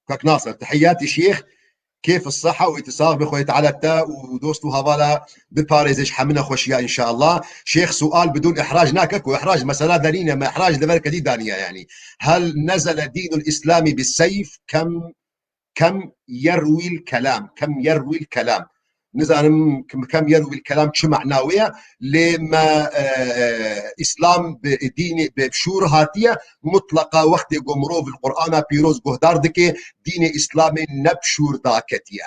Kak Nasir, تحياتي شيخ، كيف الصحة و îtisax bi Xwedê Teala te û dost û hevala biparêze ji hemine xweşiya inşallah. Şêx, sual bidûn ihrac nake ku ihrac mesela de nîne, me ihrac li ber kedî daniye yani. هل نزل دين الإسلام بالسيف؟ كم كم يروي الكلام، كم يروي الكلام. Nizanim kim, كم يروي الكلام çi mana wê ye, lê me, e, e, Îslam bi dînê, bi şûr hatiye, mutleqa wextê ku mirov li Qur'ana pîroz guhdar dike, dînê Îslamê ne bi şûr daketiye.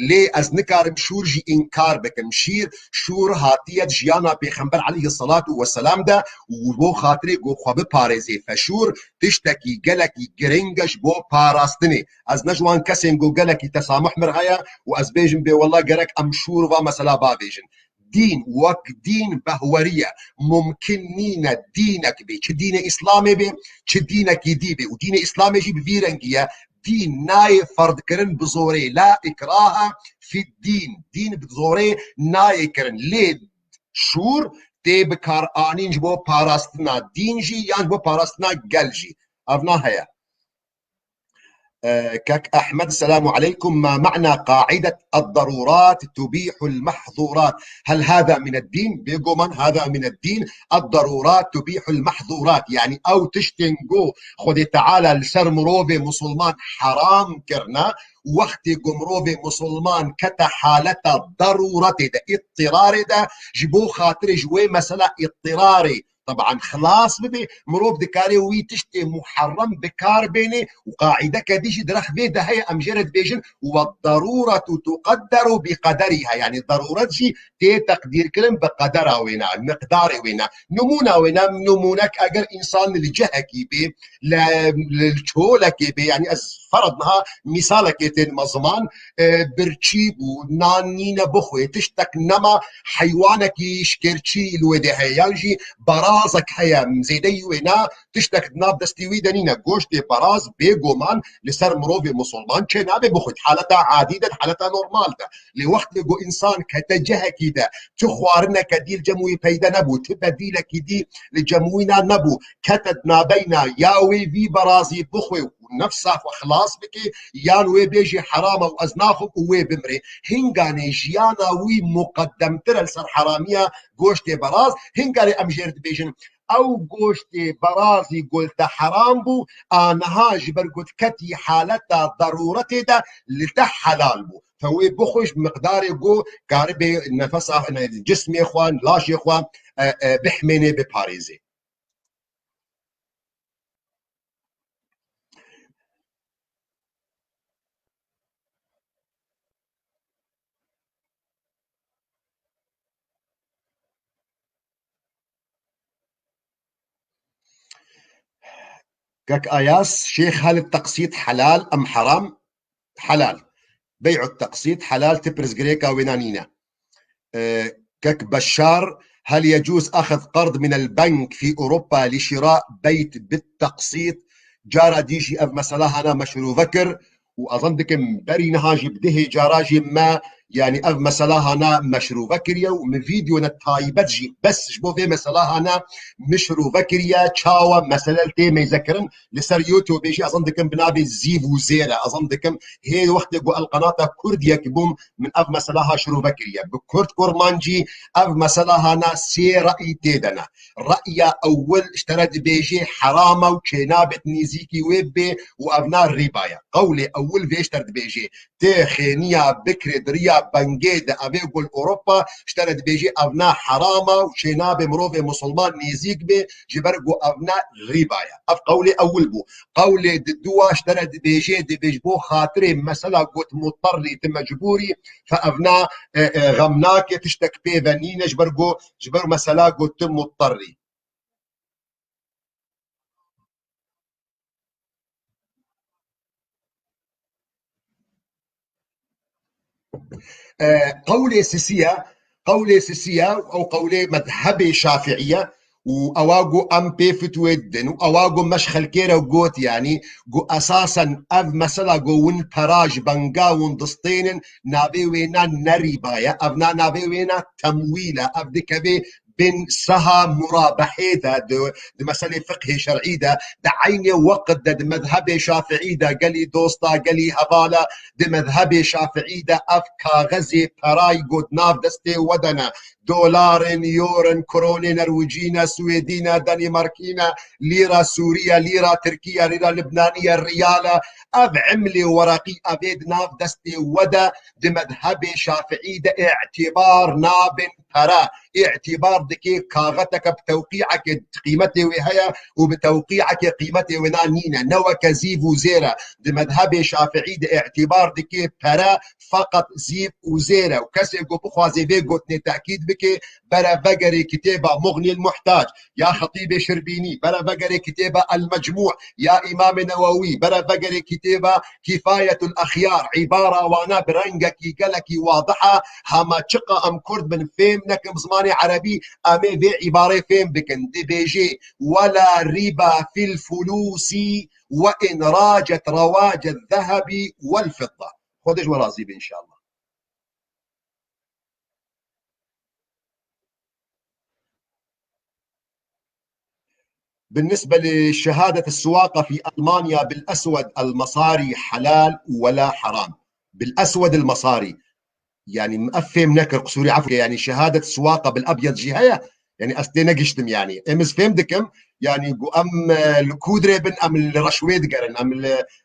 Lê ez nikarim şûr jî înkar bikim. Şîr, şûr hatiye di jiyana Pêxember aleyhisselatu vesselam de û bo xatirê ku xwe biparêzê. Feşûr tiştekî gelekî giring e ji bo parastinê. Ez ne ji wan kesên ku gelekî tesamuh mir heye û ez bêjim bê wela gerek em şûr va mesela bavêjin. Dîn wek dîn behwerî ye. Mumkin nîne dînek bê. Çi dînê Îslamê bê, çi dînekî dî bê. Û dînê Îslamê jî bi vî rengî ye. Dîn nayê ferdkirin bi zorê. La ikraha fid dîn. Dîn bi zorê nayê kirin. Lê şûr tê bikaranîn ji bo parastina dîn jî yan ji bo parastina gel jî. Ev na heye. Ee, kek Ahmed, selamu aleykum. Ma ma'na qa'idet ad-darurat tubihul mahzurat? Hel hada min ad-din? Bêguman hada min ad-din. Ad-darurat tubihul mahzurat. Yani ew tiştên ku Xwedê Teala li ser mirovê musulman heram kirine, wextê ku mirovê musulman kete haleta daruretê de, îttirarê de, ji bo xatirê ji wê mesela îttirarê, teban, xilas bibe, mirov dikare wî tiştê muherrem bi kar bêne û qaîdeke dî jî di rex vê de heye, em jê re dibêjin: "Ve daruretu tuqedderu bi qederiha", yanî daruret jî tê teqdîrkirin bi qedera wê ne, miqdarê wê ne. Nimûna wê ne, nimûnek eger însan li cihekî bê, li, li çolekê bê, yanî ez ferz niha mîsalekê tên me ziman, e, birçî bû, nan nîne bixwê, tiştek nema, heywanekî şikêrçî li wê dê heye, yan jî berazek heye, zêdeyî wê ne, tiştek di nav destê wî de nîne. Goştê beraz bêguman li ser mirovê musulman çê nabe bixwit. Haleta adî de, haleta normal de. Lê wextê ku însan kete cihekî de, tu xwarineke dî li cem wî peyde nebû, tu bedîlekî dî li cem wî na nebû, kete di nabeyna ya wê vî berazî bixwe û nefsa xwe xilas bike, yan wê bêjê heram e û ez naxwim û wê bimrê. Hinganê jiyana wî muqeddemtir e li ser heramiya goştê beraz. Hinganê em jê re dibêjin, ew goştê berazî ku li te heram bû, a niha ji ber ku tu ketî haleta daruretê de, li te helal bû. Te wê bixwe ji miqdarê ku karibe nefesa, ne, cismê xwe, lajê xwe, e, e, bihmênê, biparêzê. Kek Ayas, şêx, hel teqsît helal em heram? Helal. Bey'u teqsît helal, ti pirsgirêka wêna nîne. Ee, kek Beşar, hel yecûz axez qerd min el bank fî Ewropa li şira beyt bit teqsît? Cara dî jî ev mesela hana meşrûve kir û azan dikim berî niha jî bi dihê cara jî me, yanî ev mesela hana meşrûve kiriye û min vîdeo ne taybet jî bes ji bo vê mesela hana meşrûve kiriye, çawa mesele tê mêzekirin. Li ser YouTubeê jî azan dikim bi navê Zîv û Zêr e. Azan dikim hê wextê ku el qenata Kurdiyek bûm, min ev mesela ha şirove kiriye. Bi Kurd Kurmancî ev mesela ha na sê re'yî tê de ne. Re'ya ewil ji te re dibêjê heram e û çênabêt nêzîkî wê bê û ev na rîba ye. Qewlê ewil vê ji te re dibêjê. Tê xêniya bikirê di riya bengê de evê gul Ewropa ji te re dibêjê ev na heram e û çênabê mirovê musulman nêzîk bê ji ber ku ev na rîba ye. Ev qewlê ewil bû. Qewlê di dua ji te re dibêjê, dibêj bo xatirê mesela got muterrî, tu mecbûrî, fe ev na, e, e, xem nake, tiştek pê ve nîne, ji ber go, ji ber mesela got tu muterrî. E, qewlê sisiye, qewlê sisiye, ew qewlê mezhebê şafiiye û ewa got em pê fitwê didin û ewa got me ji xelkê re got, yanî got esasen ev mesela got win pera ji benga win distênin, navê wê na ne rîba ye, ev na navê wê na temwîl e, ev dikeve bin seha murabehê de, di, di meselê fiqhê şer'î de, di eynê weqt de di mezhebê şafi'î de gelî dosta, gelî hevala, di mezhebê şafi'î de ev kaxezê perayî got nav destê we de ne. Dolar in, euro in, kronê nerwicî ne, swêdî ne, danîmarkî ne, lîra sûrî ye, lîra tirkî ye, lîra libnanî ye, riyal e. Ev emlê wereqî evê di nav destê we de, di mezhebê şafi'î de îtibar nabin pere, îtibar dike kaxeteke bi tewqî'ekê qîmetê wê heye û bi tewqî'ekê qîmetê wê na nîne. Ne weke zîv û zêr e. Di mezhebê şafi'î de îtibar dike pere feqet zîv û zêr e. Û kesê ku bixwaze vê gotinê tekîd bike, bere vegerê kitêba Muxnîl Muhtac ya Xetîbê Şirbînî, bere vegerê kitêba El Mecmû ya Îmamê Newewî, bere vegerê kitêba Kifayetul Exyar, îbara wana bi rengekî gelekî wadih e, hema çiqa em kurd bin fêm nekin bi zimanê erebî, em ê vê îbarê fêm bikin. Dibêjê: "Wela rîba fil fulûsî ve in racet rawacet zehebi vel fidda." Xwedê ji we razî be înşallah. بالنسبة لشهادة السواقة في ألمانيا بالأسود المصاري حلال ولا حرام؟ بالأسود المصاري. يعني، ما فهم نكر قصوري، عفوا، يعني، شهادة السواقة بالأبيض جهية، يعني، أستينا قشتم، يعني، إمز فهم دكم، يعني، قو أم الكودري بن أم الرشوي دقرن، أم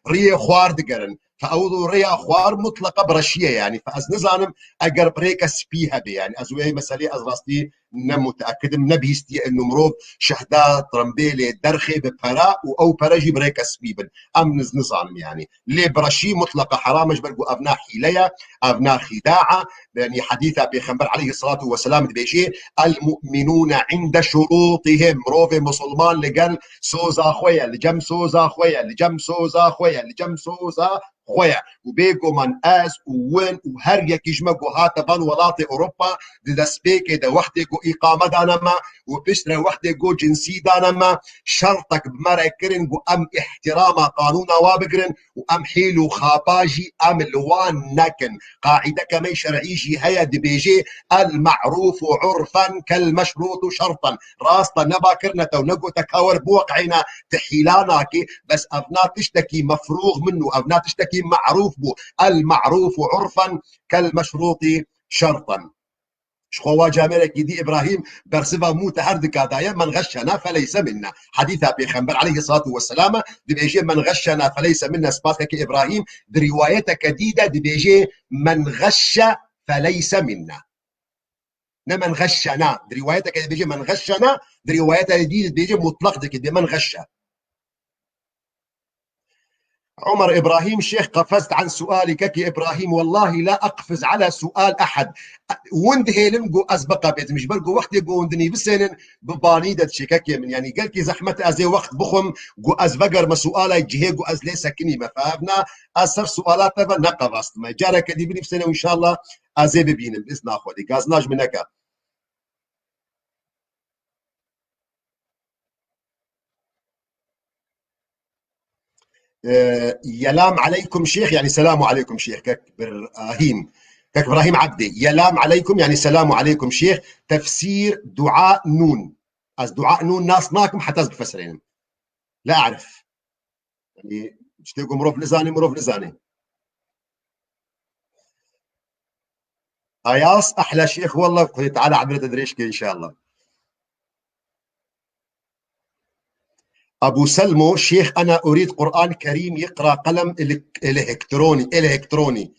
الريه خوار دقرن. فأوضو ريه خوار مطلقة برشية، يعني، فأز نزانم أقرب ريكا سبيها بي، يعني، أزوي مسألة أز راستي نە متأكدم، نە بیستیە انو مرۆڤ شەهدا ترمبێلێ دەرخێ بە پەرا و ئەو پەرە ژی بڕێکە سپی بن. ئەم نز نزانم، یعنی، لێ بڕەشی مطلقە حرامە، ژبەر گو ئەڤنا حیلەیە، ئەڤنا خیداعە، یعنی، حەدیثە پێخەمبەر علیه الصلاة والسلام دبێژێ: المؤمنون عند شروطهم، مرۆڤێ مسلمان لەگەل سۆزا خۆیە، لەجەم سۆزا خۆیە، لەجەم سۆزا خۆیە، لەجەم سۆزا خۆیە. و بێگومان ئەز و ون و هەر یەکیش مە گو هاتە بان وڵاتێ ئەوروپا، di destpêkê de wextê ku îqame dane me û piştre wextê ku cinsî dane me, şertek bi me re kirin ku em îhtirama qanûna wa bigirin û em hêl û xapa jî em li wan nekin. Qaîdeke me şer'î jî heye, dibêje: "El ma'rûfu urfen kel meşrûtu şerten." Rast e, neba kirine te û negote ka wer biweqîne, tu hîla nakî, bes evna tiştekî mefrûx min û evna tiştekî me'rûf bû. El ma'rûfu urfen kel meşrûtî şerten. Ji xwe wa camêrekî dî Îbrahîm bersiva mû te her dika daye: "Men xeşşena feleyse minna." Hedîsa Pêxember aleyhissalatu vesselam e, dibêje: "Men xeşşena feleyse minna." Spas keke Îbrahîm, di rîwayeteke dî de dibêje: "Men xeşşe feleyse minna." Ne "men xeşşena." Di rîwayeteke dibêje "men xeşşena", di rîwayeteke dî dibêje mutlaq dike, dibê "men xeşşe." Omer Îbrahîm Şêx: "Qefezte an sualî kekî Îbrahîm, wellahî la aqfiz ala sual ehad." Win dihêlim ku ez biqepêtim, ji ber ku wextê ku hûn dinivîsênin, bi banî de diçe kekê min. Yanî gelkî zehmet e ez ê wext bixwim ku ez vegerime suala cihê ku ez lê sekinîme. Fehevna ez ser suala te ve neqevastime. Careke dî binivîsêne û înşallah ez ê bibînim. Bi izna Xwedê. Gazina ji min neke. Ee, yelam aleykum şêx, yani selamu aleykum şêx, kek Birahîm. Kek Birahîm Ebdê. Yelam aleykum, yani selamu aleykum şêx. Tefsîr dua nûn. Ez dua nûn nas nakim heta ez bifesirênim. La arif. Yani, işte ku mirov nizane, mirov nizane. Ayas, ahla şêx, wallah, Xwedê Teala emrê te dirêj ke, înşallah. Abu Selmo: "Şêx, ena urîd Quran Kerîm yikra qelem elek-, elektronî, elektronî."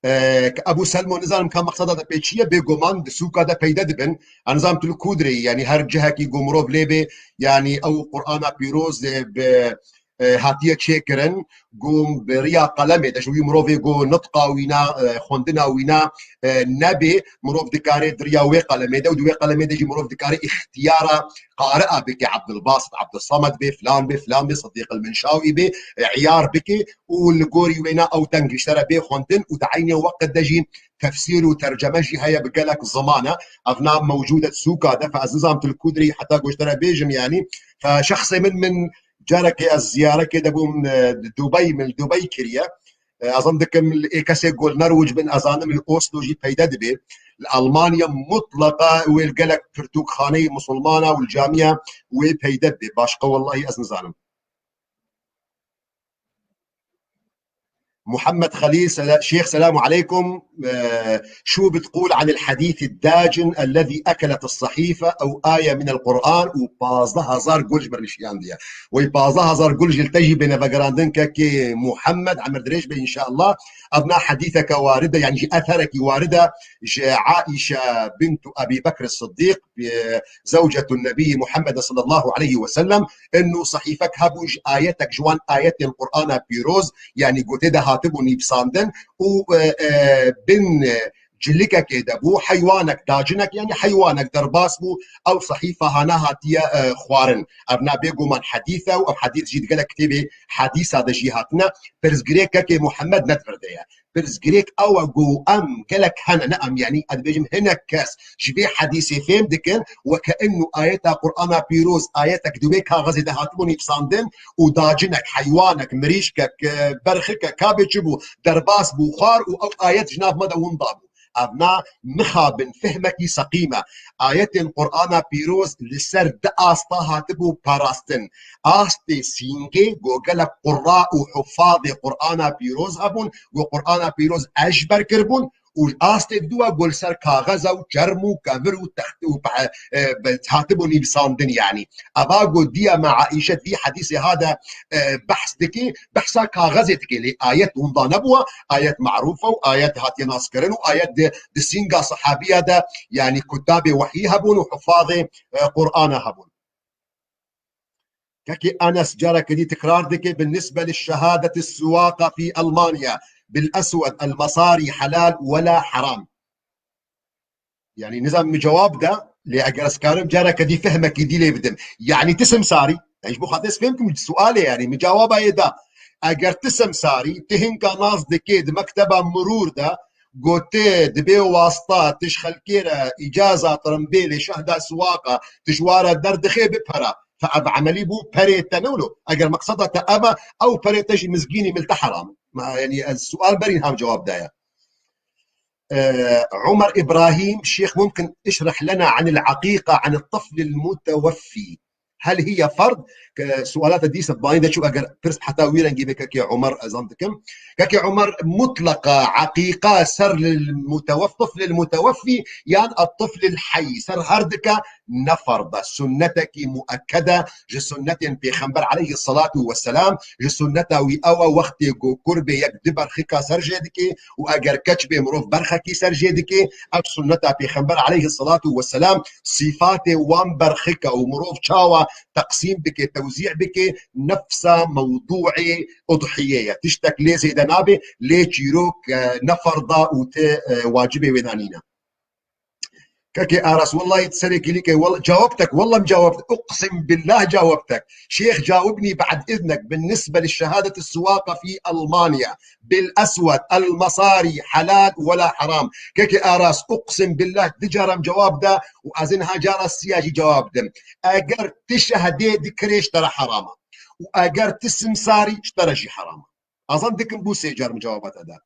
Ee, ke Abu Selmo, nizanim ka meqseda te pê çi ye, bêguman di sûka de peyde dibin. Ez nizanim tu li ku dirê yî, yani her cihekî ku mirov lê bê, yani ew Qur'ana pîroz, e, bi e, hatiye çêkirin, ku bi riya qelemê de ji wî mirovê ku nitqa wîna, e, xwendina wîna, e, nebê, mirov dikare di riya wê qelemê de û di wê qelemê de jî mirov dikare îxtiyara qari'a bike, Abdulbasit, Abdulsamed bê, filan bê, filan bê, Sidîq el-Minşawî bê, e, îyar bike û li gorî wêna ew deng ji te re bê xwendin û di eynê weqt de jî tefsîr û terceme jî heye bi gelek zimane. Evna mewcûd e sûka de, fe ez nizanim tu li ku dirî heta ku ji te re bêjim, yanî, fe şexsê min, min Carekê ez ziyarekê de bûm, e, di Dubey, min li Dubey kiriye. E, ez zan dikim ê kesê ku li Norwich bin, ez zanim li Oslo jî peyde dibe. Li Almanya mutleqa wê li gelek pirtûkxaneyê musulmana û li camiya wê peyde dibe. Başqa wellahî ez nizanim. Muhammed Xelîl, sela-, Şêx, selamu aleykum. Ee, şû bitqûl anil hedîsî dacin ellezî ekelet sahife ew aye minel Qur'an û pazdeh hezar gul ji min nişiyandiye. Wey pazdeh hezar gul ji te jî bêne vegerandin kekê Muhammed, emir dirêj be înşallah. Evna hedîseke warid e, yani jî etherekî warid e ji Aîşe bintu Ebî Bekr Siddîq, e, zewcetun Nebî Muhammed sallallahu aleyhi ve sellem, eno sehîfek hebû ji ayetek ji wan ayetên Qur'ana pîroz, yanî gotê de hatibû nivîsandin û, e, e, bin, e, cilikekê de bû, heywanek, dacinek, yanî heywanek derbas bû, ew sehîfa hana hatiye, e, xwarin. Evna bêguman hedîs e û ev hedîs jî di gelek kitêbê hedîsa de jî hatine. Pirsgirêk kekê Muhammed ne di vir de ye. Pirsgirêk ew e ku em gelek hene, ne em, yanî ez dibêjim hinek kes ji vê hedîsê fêm dikin, weke inu ayeta Qur'ana pîroz, ayetek di wê kaxezê de hatibû nivîsandin û dacinek, heywanek, mirîşkek, e, berxikek, kabê çi bû, derbas bû, xwar û ew ayet ji nav me de winda bû. Evna mixabin fehmekî seqîm e. Ayetên Qur'ana Pîroz li ser di asta hatibû parastin. Astê sîngê, go gelek qurra û huffazê Qur'ana Pîroz hebûn, go Qur'ana Pîroz eşber kiribûn, û astê dû e, go li ser kaxeza û çerm û kevir û text û pe-, e, be-, hatibû nivîsandin, yanî. Eva go diya me Aîşe vî hedîsê ha de, e, behs dike, behsa kaxezê dike, lê ayet winda nebûwa, ayet marûf e û ayet hatiye naskirin û ayet di, di sînga sehabiya de, yanî kutabê wehyî hebûn û huffazê, e, Qur'ana hebûn. Kekê Enes careke dî tikrar dike, بالنسبة للشهادة السواقة في ألمانيا بالأسود المصاري حلال ولا حرام؟ Yanî nizam min cewab da, lê eger ez karim careke dî fehmekî dî lê bidim. Yanî ti simsarî, yani ji bo xatir ez fêm kim sualê, yani min cewaba yê da. Eger ti simsarî, ti hinka nas dikê di mekteba mirûr de, gote dibê wasta, ti ji xelkê re îcaza tirimbêlê şehda siwaqa, ti ji wa re derdixê bi pera. Fe ev emelî bû perê te ne wilo. Eger meqseda te ev e, ew perê te jî mizgînî mil te heram. Ma, yani ez sual berîn ham cewab daye. Ee, Umar İbrahim, Şêx, mumkin اشرح لنا عن العقيقة عن الطفل المتوفي. هل هي فرض؟ Ke sualata dîsa banî de çû, eger pirs heta wî rengî be, kekê Umar, ez zan dikim. Kekê Umar, mutlaka eqîqa ser li mutewef-, tiflil muteweffî yan at-tiflil heyy ser her dike ne ferz e. Sunnetekî muekkede ji sunnetên Pêxember aleyhissalatu vesselam, ji sunneta wî ew e, wextê ku kurbê yek di berxika ser jê dike û eger keç bê mirov berxekî ser jê dike, ev sunneta Pêxember aleyhissalatu vesselam, sîfatê wan berxika û mirov çawa teqsîm bike, tewzî bike, nefsa mewdûê udhiyê ye. Tiştek lê zêde nabe, lê çîrok, e, ne ferz e û ti, e, wacibê wê de nîne. Kekê Aras, wellahî tu serê kîlîkê, wall-, cewab tek, wallah cewab, uqsim billah cewab tek. Şêx, cawibnî ba'd iznek, بالنسبة للشهادة السواقة في ألمانيا بالأسود المصاري حلال ولا حرام؟ Kekê Aras, uqsim billah, di caram cewab da û ez ê niha cara siya jî cewab dim. Eger ti şehdê dikirê ji te re heram e û eger ti simsarî ji te re jî heram e. Azan dikim bû sê car min cewaba te da.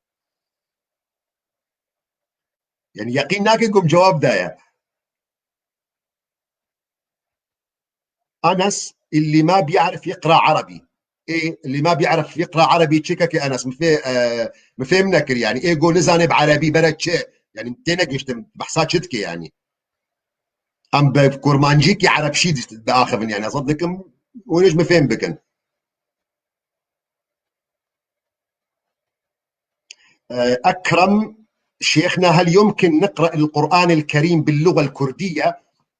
Yani yeqîn nake ku min cewab daye. Enes, اللي ما بيعرف يقرأ عربي. Ê, اللي ما بيعرف يقرأ عربي çi, kekê Enes? Min fê-, e, min fêm nekir yani. Ê go nizane bi erebî bere çi? Yani têne giştim, behsa çi dike yani? Em bi kurmancîkî erebşî di-, diaxivin yani. Ez dikim, hûn ji min fêm bikin. Ee, Ekrem, Şêxna, هل يمكن نقرأ القرآن الكريم باللغة الكردية؟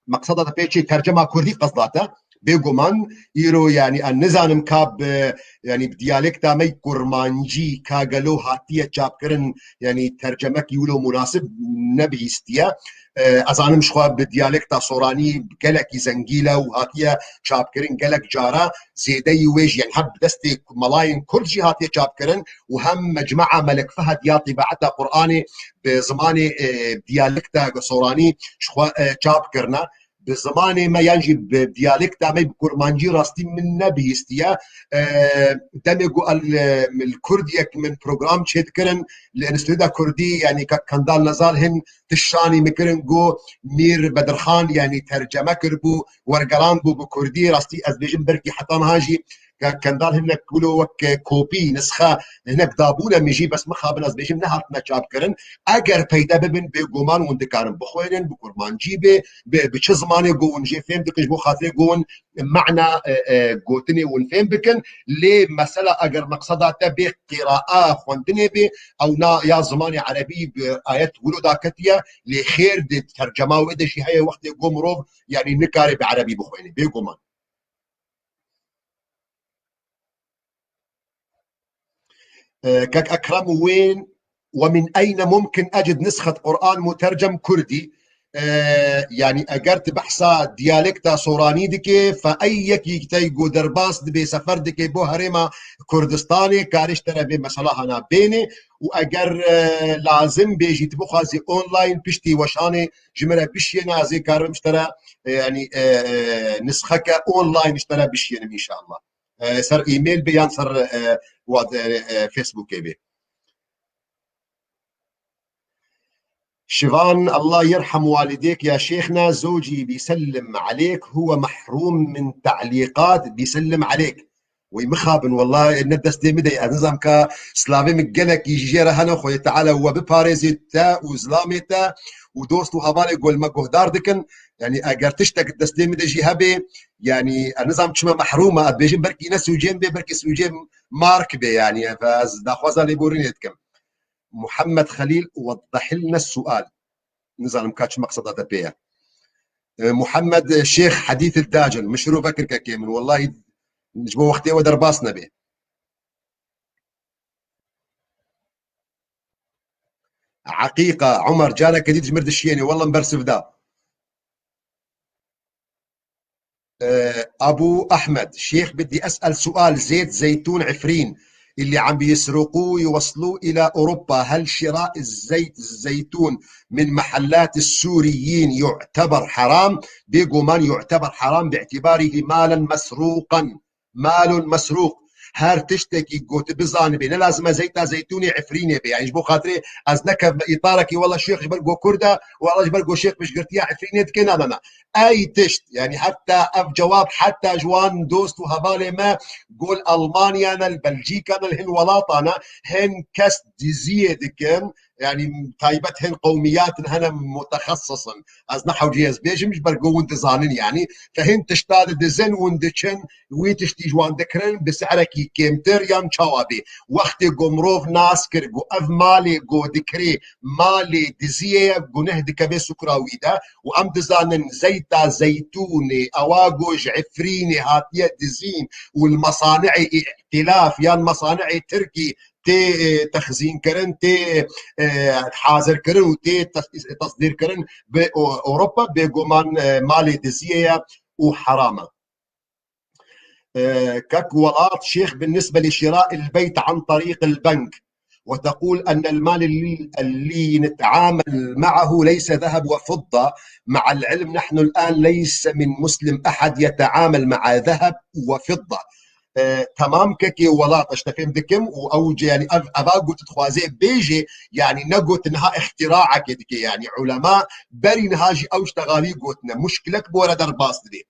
Meqseda te pê çi, tercema kurdî qesda te? Bêguman, îro, yani, em nizanim ka bi, yani, bi diyalekta me kurmancî ka gelo hatiye çapkirin, yani, tercemekî wilo munasib nebihîstiye. Ee, ez zanim ji xwe bi diyalekta soranî gelekî zengîn e û hatiye çapkirin gelek cara, zêdeyî wê jî, yani hem bi destê melayên kurd jî hatiye çapkirin û hem Mecmea Melek Fehd ya Tîbaeta Qur'anê bi zimanê, e, diyalekta soranî ji xwe, e, çap kirine. Bi zimanê me yan jî bi diyalekta me, bi kurmancî, rastî min nebihîstiye. E, demê ku el, e, li Kurdiyek min program çêdikirin, li Enstitûda Kurdî, yani Kak Kendal Nezal hin tişanî min kirin, got Mîr Bedirxan, yani terceme kiribû, wergerandbû bi kurdî. Rastî ez bêjim, belkî heta niha jî Kak Kendal hinek wilo wek kopî, nisxe hinek dabûne min jî, bes mixabin ez bêjim nehatine çapkirin. Eger peyde bibin, bêguman hûn dikarin bixwênin, bi kurmancî bê, bi, bi çi zimanê ku hûn jê fêm dikin, ji bo xatirê ku hûn mana, e, e, gotinê hûn fêm bikin. Lê mesela eger meqseda te bê qîraa xwendinê bê, ew na ya zimanê erebî bi ayet wilo daketiye, lê xêr di tercema wê de jî heye, wextê ku mirov, yani, nikare bi erebî bixwêne, bêguman. Ee, Kek Ekrem, wên, ومن أين ممكن أجد نسخة قرآن مترجم كردي؟ Ee, yani eger tu behsa diyalekta soranî dikê, fe ey yekî tey ku derbas dibê, sefer dikê bo herêma Kurdistanê, karê ji te re vê mesela hana bênê û eger, e, lazim bê jî tu bixwazî online piştî weşanê ji min re bişiyêne, ez ê karim ji te re, e, yani, e, e, nisxeke online ji te re bişiyênim înşallah. E, ser e-mail be yan ser, e, what, e, e, Facebookê be. Şivan, Allah yerham walidêk ya şêxna, zocî bîsellim alêk, huwe mehrûm min te'lîqat, bîsellim alêk. Wey mixabin, wela ne destê min de ye. Ez nizam ka silavê min gelekî ji jê re hene, Xwedê Teala we biparêzê te û zilamê te û dost û hevalê ku li me guhdar dikin. Yanî eger tiştek destê min de jî hebe, yanî ez nizam çima mehrûm e, ez bêjim belkî ne sûcê min bê, belkî sûcê Mark bê, yanî ez daxwaza lêborînê dikim. Muhammed Xelîl, weddehilne sual. Nizanim ka çi meqseda te pê ye. E, Muhammed Şêx Hedîf Dacin, min şiro vekir kekê min. Wellahî ji bo wextê we derbas nebê. Eqîqa, Umar, careke dî ji mir dişiyênê. Wellah min bersiv da. آه، أبو أحمد، شيخ، بدي أسأل سؤال. زيت زيتون عفرين اللي عم بيسرقوه يوصلوه إلى أوروبا، هل شراء الزيت الزيتون من محلات السوريين يعتبر حرام؟ بيقومان يعتبر حرام باعتباره مالا مسروقا. مال مسروق. Her tiştekî ku tu bizanibê, ne lazim e zeyta zeytûnê Efrînê be. Yani ji bo xatirê ez nekevme îtarekî, wela şêx ji ber ku Kurd e, wela ji ber ku şêx piştgirtiya Efrînê dike, na, na, na. Ey tişt, yani heta ev cewab heta ji wan dost û hevalê me ku li Almanya ne, li Belcîka ne, li hin welatan e, hin kes diziyê dikin, yani taybet hin qewmiyatin hene mutexessisin. Ez ne hewcê ez bêjim, ji ber ku hûn dizanin, yani te hin tişta didizin, hûn diçin, wî tiştî ji wan dikirin bi sehrekî kêmtir yan çawa bê. Wextê ku mirov nas kir ku ev malê ku dikirê malê diziyê ye, guneh dikeve sukra wî de û em dizanin zeyta zeytûnê ewa ku ji Efrînê hatiye dizîn û li mesanihê îtilaf yan mesanihê Tirkî tê, e, texzînkirin, tê, e, hazirkirin û tê tes-, tesdîrkirin bi O-, Ewropa, bêguman, e, malê diziyê ye û heram e. E, kek Welat Şêx, بالنسبة لشراء البيت عن طريق البنك، وتقول أن المال اللي، اللي نتعامل معه ليس ذهب وفضة، مع العلم نحن الآن ليس من مسلم أحد يتعامل مع ذهب وفضة. E, temam kekê Welat, ez te fêm dikim û ew, yani ev, eva got dixwaze bêje, yani ne got niha îxtiraekê dike, yani ulema berî niha jî ew ji texalî gotine, muşkilek bore derbas dibê.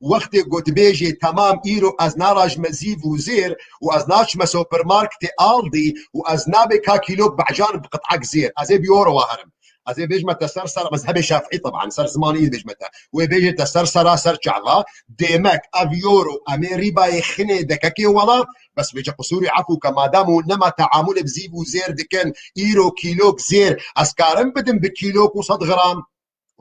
Wextê got bêjê, temam, îro ez narajime zîv û zêr û ez naçime supermarketê Aldi û ez nabê ka kîlok becan bi qit'ek zêr, ez ê bi euro wa herim. Ez ê bêjime te ser sera, mezhebê Şafîî teban, ser zimanî bêjime te. Wê bêjê te ser sera, ser çava, demek ev euro, em ê rîbayê xinê dekekê Welat, bes bêje qusûrî efû ke madam hûn nema teamulê bi zîv û zêr dikin, îro kîlok zêr, ez karim bidim bi kîlok û sed gram.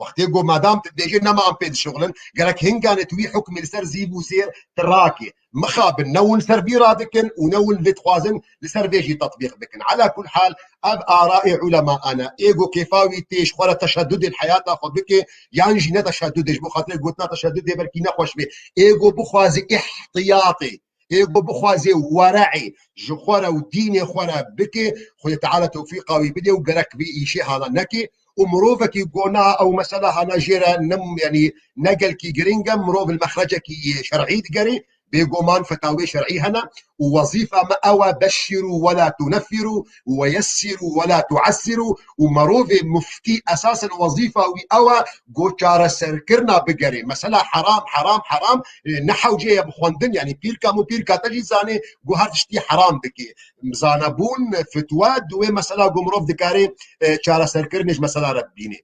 Wextê ku madam tu dibêjê nema em pê dişuxulin, gerek hinganê tu wî hukmê li ser zîv û zêr tu rakê. Mixabin, ne hûn ser vî radikin û ne hûn vê dixwazin li ser vê jî tetbîq bikin. Ala kul hal, ev arayê ulema ane. Ê ku kêfa wî tê ji xwe re teşeddudê li heyata xwe bike, yan jî ne teşeddudê, ji bo xatirê gotina teşeddudê belkî nexweş bê. Ê ku bixwaze îhtiyatê, ê ku bixwaze were'ê ji xwe re û dînê xwe re bike, Xwedê Teala tewfîqa wî bide û gerek vê îşê hana neke. Û mirovekî gona ew mesela hana jê re ne, yani ne gelkî giring e, mirov li mexrecekî şer'î digerê, bêguman fetawê şer'î hene û wezîfa me ew e beşşîrû we la tuneffîrû û weyessîrû we la tuessîrû û mirovê muftî esasen wezîfa wî ew e ku çareserkirina bigerê. Mesela heram, heram, heram, e, ne hewce ye bi xwendin, yani pîrka min û pîrka te jî zanê ku her tiştî heram dike. Zanebûn, fitwa, di wê mesela ku mirov dikare, e, çareserkirinê ji mesela re bibîne.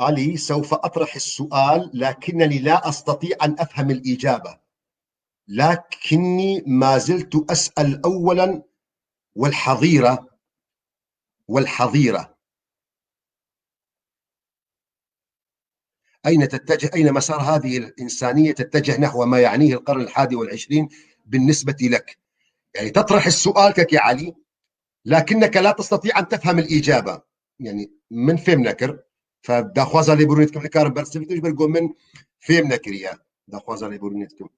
علي، سوف أطرح السؤال، لكنني لا أستطيع أن أفهم الإجابة، لكني ما زلت أسأل أولا، والحظيرة، والحظيرة. أين تتجه، أين مسار هذه الإنسانية تتجه نحو ما يعنيه القرن الحادي والعشرين بالنسبة لك؟ يعني تطرح السؤال ككي علي، لكنك لا تستطيع أن تفهم الإجابة. يعني من فهم نكر، فداخوازا لي برونيتكم لكار برسفتوش برقو من فهم نكر يا داخوازا لي برونيتكم.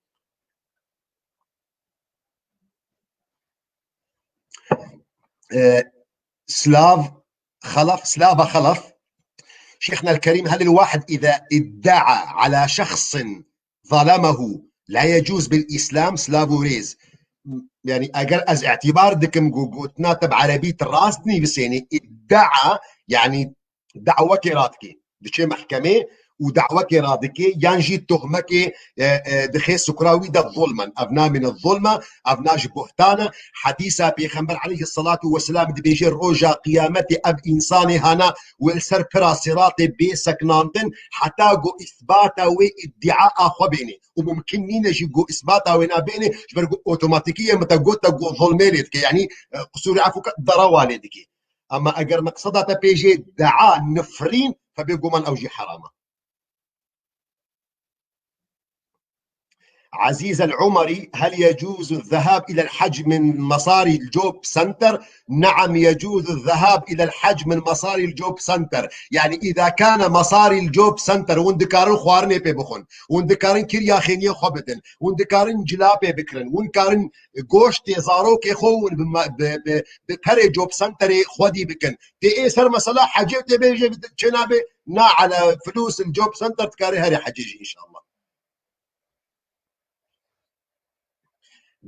آه، سلاف خلف، سلافا خلف. شيخنا الكريم، هل الواحد إذا ادعى على شخص ظلمه La yecûz bil Îslam, silav û rêz. Yani eger ez îtibar dikim ku gotina te bi erebî tu rast nivîsênî, îddia, yani dawekê radikê. Diçe mehkemê û dawekê radikê, yan jî tohmekê, e, e, dixê sukra wî de zulmen. Ev namîne zulme, ev na ji buhtan e. Hedîsa Pêxember aleyhisselatu vesselam dibêje, roja qiyametê ev însanê hana wê li ser pira siratê bê seknandin, heta ku îsbata wê îddia a xwe bênê. Û mumkin nîne jî ku îsbata wê nabênê, ji ber ku otomatîkî ye, min te got te ku zulmê lê dike, yanî, e, qisûrê efû ke derewa lê dike. Ama eger meqseda te pêjê dea nifrîn, fe bêguman ew jî heram e. عزيز العمري: هل يجوز الذهاب إلى الحج من مصاري الجوب سنتر؟ نعم، يجوز الذهاب إلى الحج من مصاري الجوب سنتر. يعني إذا كان مصاري الجوب سنتر، hûn dikarin xwarinê pê bixwin, hûn dikarin kirya xêniyê xwe bidin, hûn dikarin cila pê bikirin, hûn karin goştê zarokê xwe hûn bi ma-, bi, bi, bi perê job centerê xwedî bikin. Tê ê ser mesela hecê tê bêje çê nabe, na ala fulûs il job center dikarê herê hecê jî înşallah.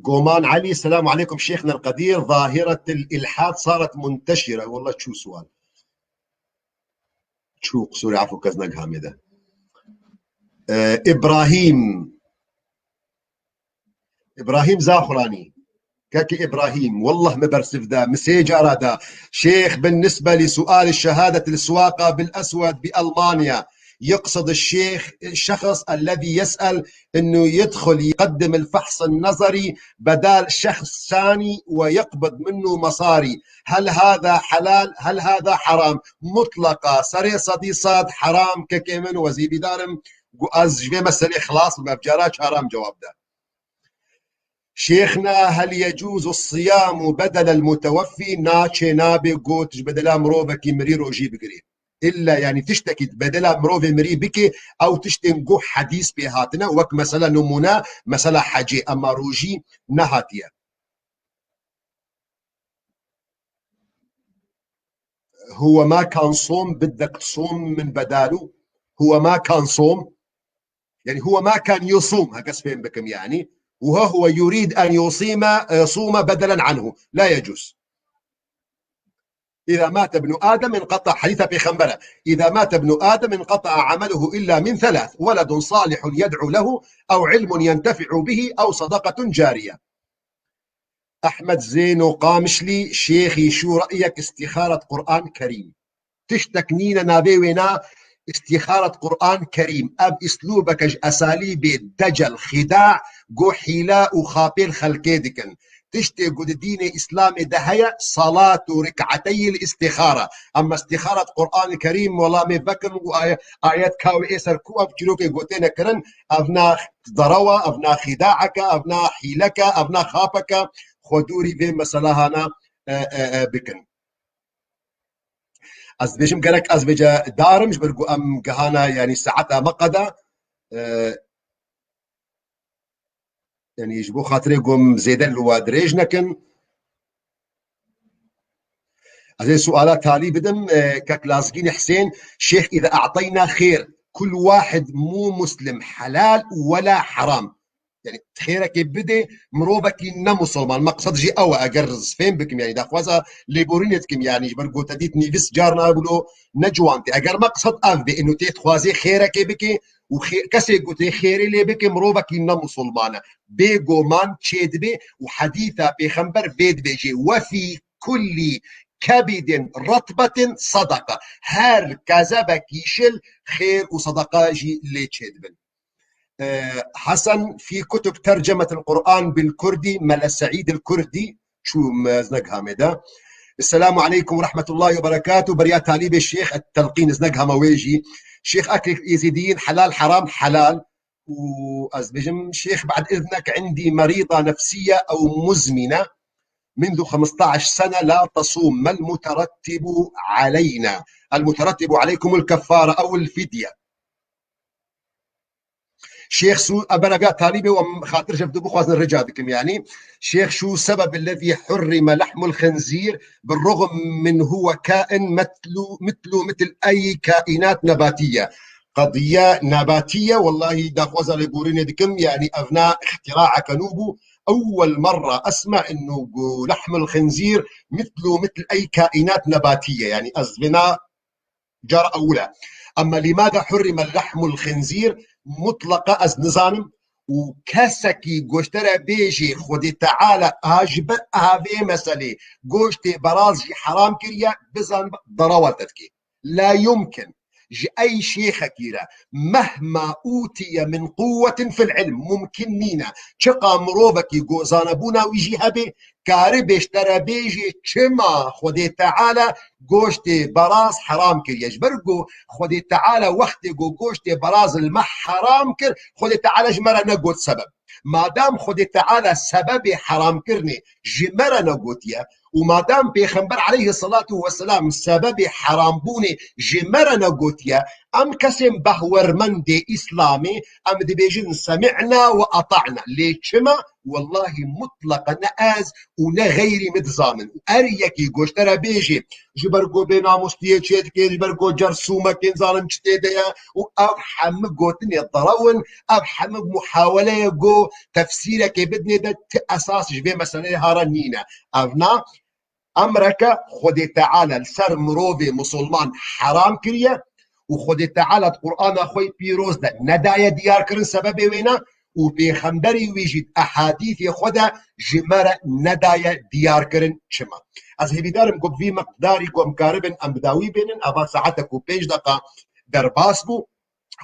Goman Ali: السلام عليكم شيخنا القدير، ظاهرة الإلحاد صارت منتشرة. والله çû sual. Çû, qisûrê efû, kes negihame de. Ee, İbrahim. İbrahim Zaxuranî. Kekê Îbrahîm, wallah me bersiv da, me sê cara da. Şêx, بالنسبة لسؤال شهادة السواقة بالأسود بألمانيا، يقصد الشيخ الشخص الذي يسأل إنه يدخل يقدم الفحص النظري بدال شخص ثاني ويقبض منه مصاري. هل هذا حلال؟ هل هذا حرام؟ مطلقة، serê sedî sed heram, kekê min, wezî bîdarim, gu-, ez ji vê meselê xilas bim, ev cara çaram cewab de. Şêxna, هل يجوز الصيام بدل المتوفي؟ Na, çê nabe ku tu ji bedela mirovekî mirî rojî bigirî. Îlla, yanî tiştekî di bedela mirovê mirî bikê, ew tiştên ku hedîs pê hatine, wek mesela nimûne, mesela hecê, ema rojî nehatiye. هو ما كان صوم، بدك تصوم من بداله؟ هو ما كان صوم؟ يعني هو ما كان يصوم، هكذا فهم بكم يعني، وها هو يريد أن يصيم، يصوم بدلا عنه، لا يجوز. إذا مات ابن آدم انقطع، حديث بيغمبره، إذا مات ابن آدم انقطع عمله إلا من ثلاث: ولد صالح يدعو له، أو علم ينتفع به، أو صدقة جارية. Ehmed Zêno Qamişlî: Şêxî, şû reyek, îstîxaret Quran Kerîm. Tiştek nîne navê wê na îstîxaret Quran Kerîm. Ev îslûbeke ji esalîbê decel, xîda, ku hîle û xapê li xelkê dikin. Tiştê ku di dînê Îslamê de heye, salat û rik'eteyî îstîxare. Ema îstîxaret Quran Kerîm, wela me vekin û aye-, ayet ka wê ê ser ku ev çîrokê gotê nekirin, ev na derewa, ev na xîdaeke, ev na hîleke, ev na xapeke, xwe dûrî vê meselahana, e, e, e, bikin. Ez dibêjim gerek ez vêce darim, ji ber ku em gihana, yanî saeta me qeda, e, yanî ji bo xatirê ku em zêde li we dirêj nekin. Ez ê suala talî bidim, e, kek Lazgînî Hisên: Şêx, إذا أعطينا خير كل واحد مو مسلم حلال ولا حرام؟ Yani xêrekê bidê mirovekî ne musulman. Meqsed jî ew e, eger ez fêm bikim, yani daxwaza lêborînê dikim, yani ji ber ku te dît nivîs carna bilo ne ciwan tê. Eger meqsed ev be, ino tê dixwazê xêrekê bike û xê-, kesê ku tê xêrê lê bike mirovekî ne musulman e. Bêguman çêdibe û hedîsa pêxember vê dibêje: وفي كل كبد رطبة صدقة. Her kezebek yîşil xêr û sedeqa jî lê çêdibin. Ee, Hasan: في كتب ترجمة القرآن بالكردي, Mele Seîd el Kurdî, çû me ez negihame de. السلام عليكم ورحمة الله وبركاته. Beriya talîbê Şêx et Telqîn, ez negihama wê jî. Şêx, أكل الإيزيديين حلال حرام؟ حلال. û ez dibêjim, Şêx, بعد إذنك عندي مريضة نفسية أو مزمنة منذ خمستعش سنة لا تصوم، ما المترتب علينا؟ المترتب عليكم الكفارة أو الفدية. Şêx, şû, eber ev ya talîbê û em xatir ji hev du bixwazin, rica dikim, yanî. Şêx, شو السبب الذي حرم لحم الخنزير بالرغم من هو كائن مثل، مثل، مثل أي كائنات نباتية؟ قضیه نباتیه، واللهی daxwaza lêborînê dikim, yanî evna اختراعeke nû bû. أول مرة أسمع إنه لحم الخنزير مثله مثل أي كائنات نباتية، يعني ez vêna cara ewil e. Ama لماذا حرم لحم الخنزير مطلقا ez nizanim. Û kesekî goştere bêjê Xwedê Teala a ji ber a vê meselê goştê beraz jî heram kiriye, bizan darawa te dikê. La yumkin. Ji ey şêxekî re, مهما أوتي من قوة في العلم, mumkin nîne. Çiqa mirovekî go-, zanebûna wî jî hebe, karibe ji te re bêjê çima Xwedê Teala goştê beraz heram kiriye. Ji ber ku Xwedê Teala wextê ku goştê beraz li me heram kir, Xwedê Teala ji me re negot sebeb. Madam Xwedê Teala sebebê heramkirinê ji me re negotiye û madam Pêxember aleyhisselatu vesselam sebebê herambûnê ji me re negotiye, em kesên behwermendê Îslamê, em dibêjin semi'na ve ata'na. Lê çima? Wellahî mutleqa ne ez û ne xeyrî min dizanin. Û her yekî goştere bêjê, ji ber ku bênamûstiyê çê dike, ji ber ku cersûmekê nizanim çi tê de ye û ev hemû gotinê derew in, ev hemû muhaweleye ku tefsîrekê bidinê de ti esas ji vê meseleyê hara nîne. Ev na emreke Xwedê Teala li ser mirovê misilman heram kiriye û Xwedê Teala di Qur'ana xwe yê pîroz de nedaye diyarkirin sebebê wê ne û pêxemberî wî jî di ehadîsê xwe de ji me re nedaye diyarkirin çima. Ez hêvîdar im ku bi vî miqdarî ku em karibin em bi dawî bênin, eva saetek û pênc deqa derbas bû.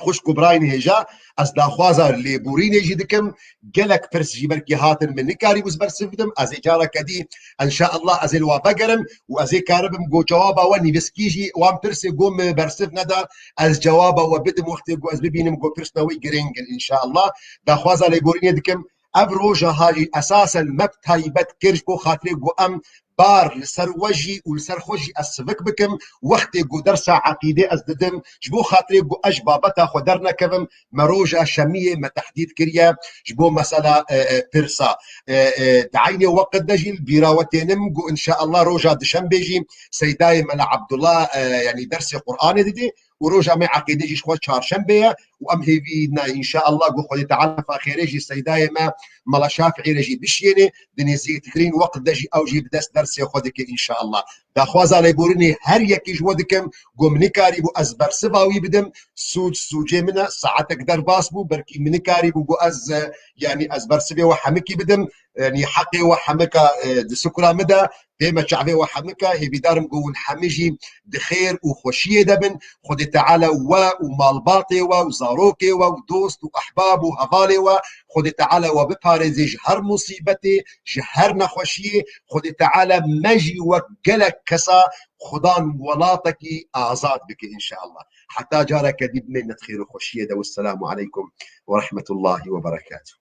Xwişk û birayên hêja, ez daxwaza lêborînê jî dikim. Gelek pirs jî belkî hatin, min nikarîbû ez bersiv bidim. Ez ê careke dî, înşaallah, ez ê li wa vegerim û ez ê karibim ku cewaba we nivîskî jî wan pirsê ku min bersiv neda, ez cewaba we bidim wextê ku ez bibînim ku pirsna wî girîng in, înşaallah. Daxwaza lêborînê dikim. Ev roja ha jî esasen me bi taybet kir ji bo xatirê ku em bar li ser we jî û li ser xwe jî ez sivik bikim. Wextê ku dersa eqîdê ez didim, ji bo xatirê ku ez ji babeta xwe dernekevim, me roja şemiyê me tehdîd kiriye ji bo mesela, e, e, pirsa. E, e, di eynê weqt de jî li bîra we tênim ku înşaallah roja dişembê jî Seydayê Mela Abdullah, e, yanî dersê Qur'anê didê û roja me eqîdê jî ji xwe çarşembê ye û em hêvî ne înşaallah ku Xwedê Teala fa xêrê jî Seydayê me Mela Şafi'î re jî bişiyênê, di nêzîktirîn weqt de jî ew jî bi dest dersê xwe dike înşaallah. Daxwaza lêborînê her yekî ji we dikim, ku min nikarîbû ez bersiva wî bidim, sûc sûcê min e, saetek derbas bû, belkî min nikarîbû ku ez, e, yanî ez bersivê we hemikî bidim, yanî heqê we hemika, e, di sukra min de, pê me çavê we hemika, hêvîdar im ku hûn hemî jî di xêr û xweşiyê de bin. Xwedê Teala we û malbatê we û zarokê we û dost û ehbab û hevalê we, Xwedê Teala we biparêzê ji her musîbetê, ji her nexweşiyê. Xwedê Teala me jî wek gelek kesa xudan welatekî azad bike înşaallah. Heta careke dî bimêne di xêr û xweşiyê de. Wesselamu aleykum ve rahmetullahi ve berekatuhu.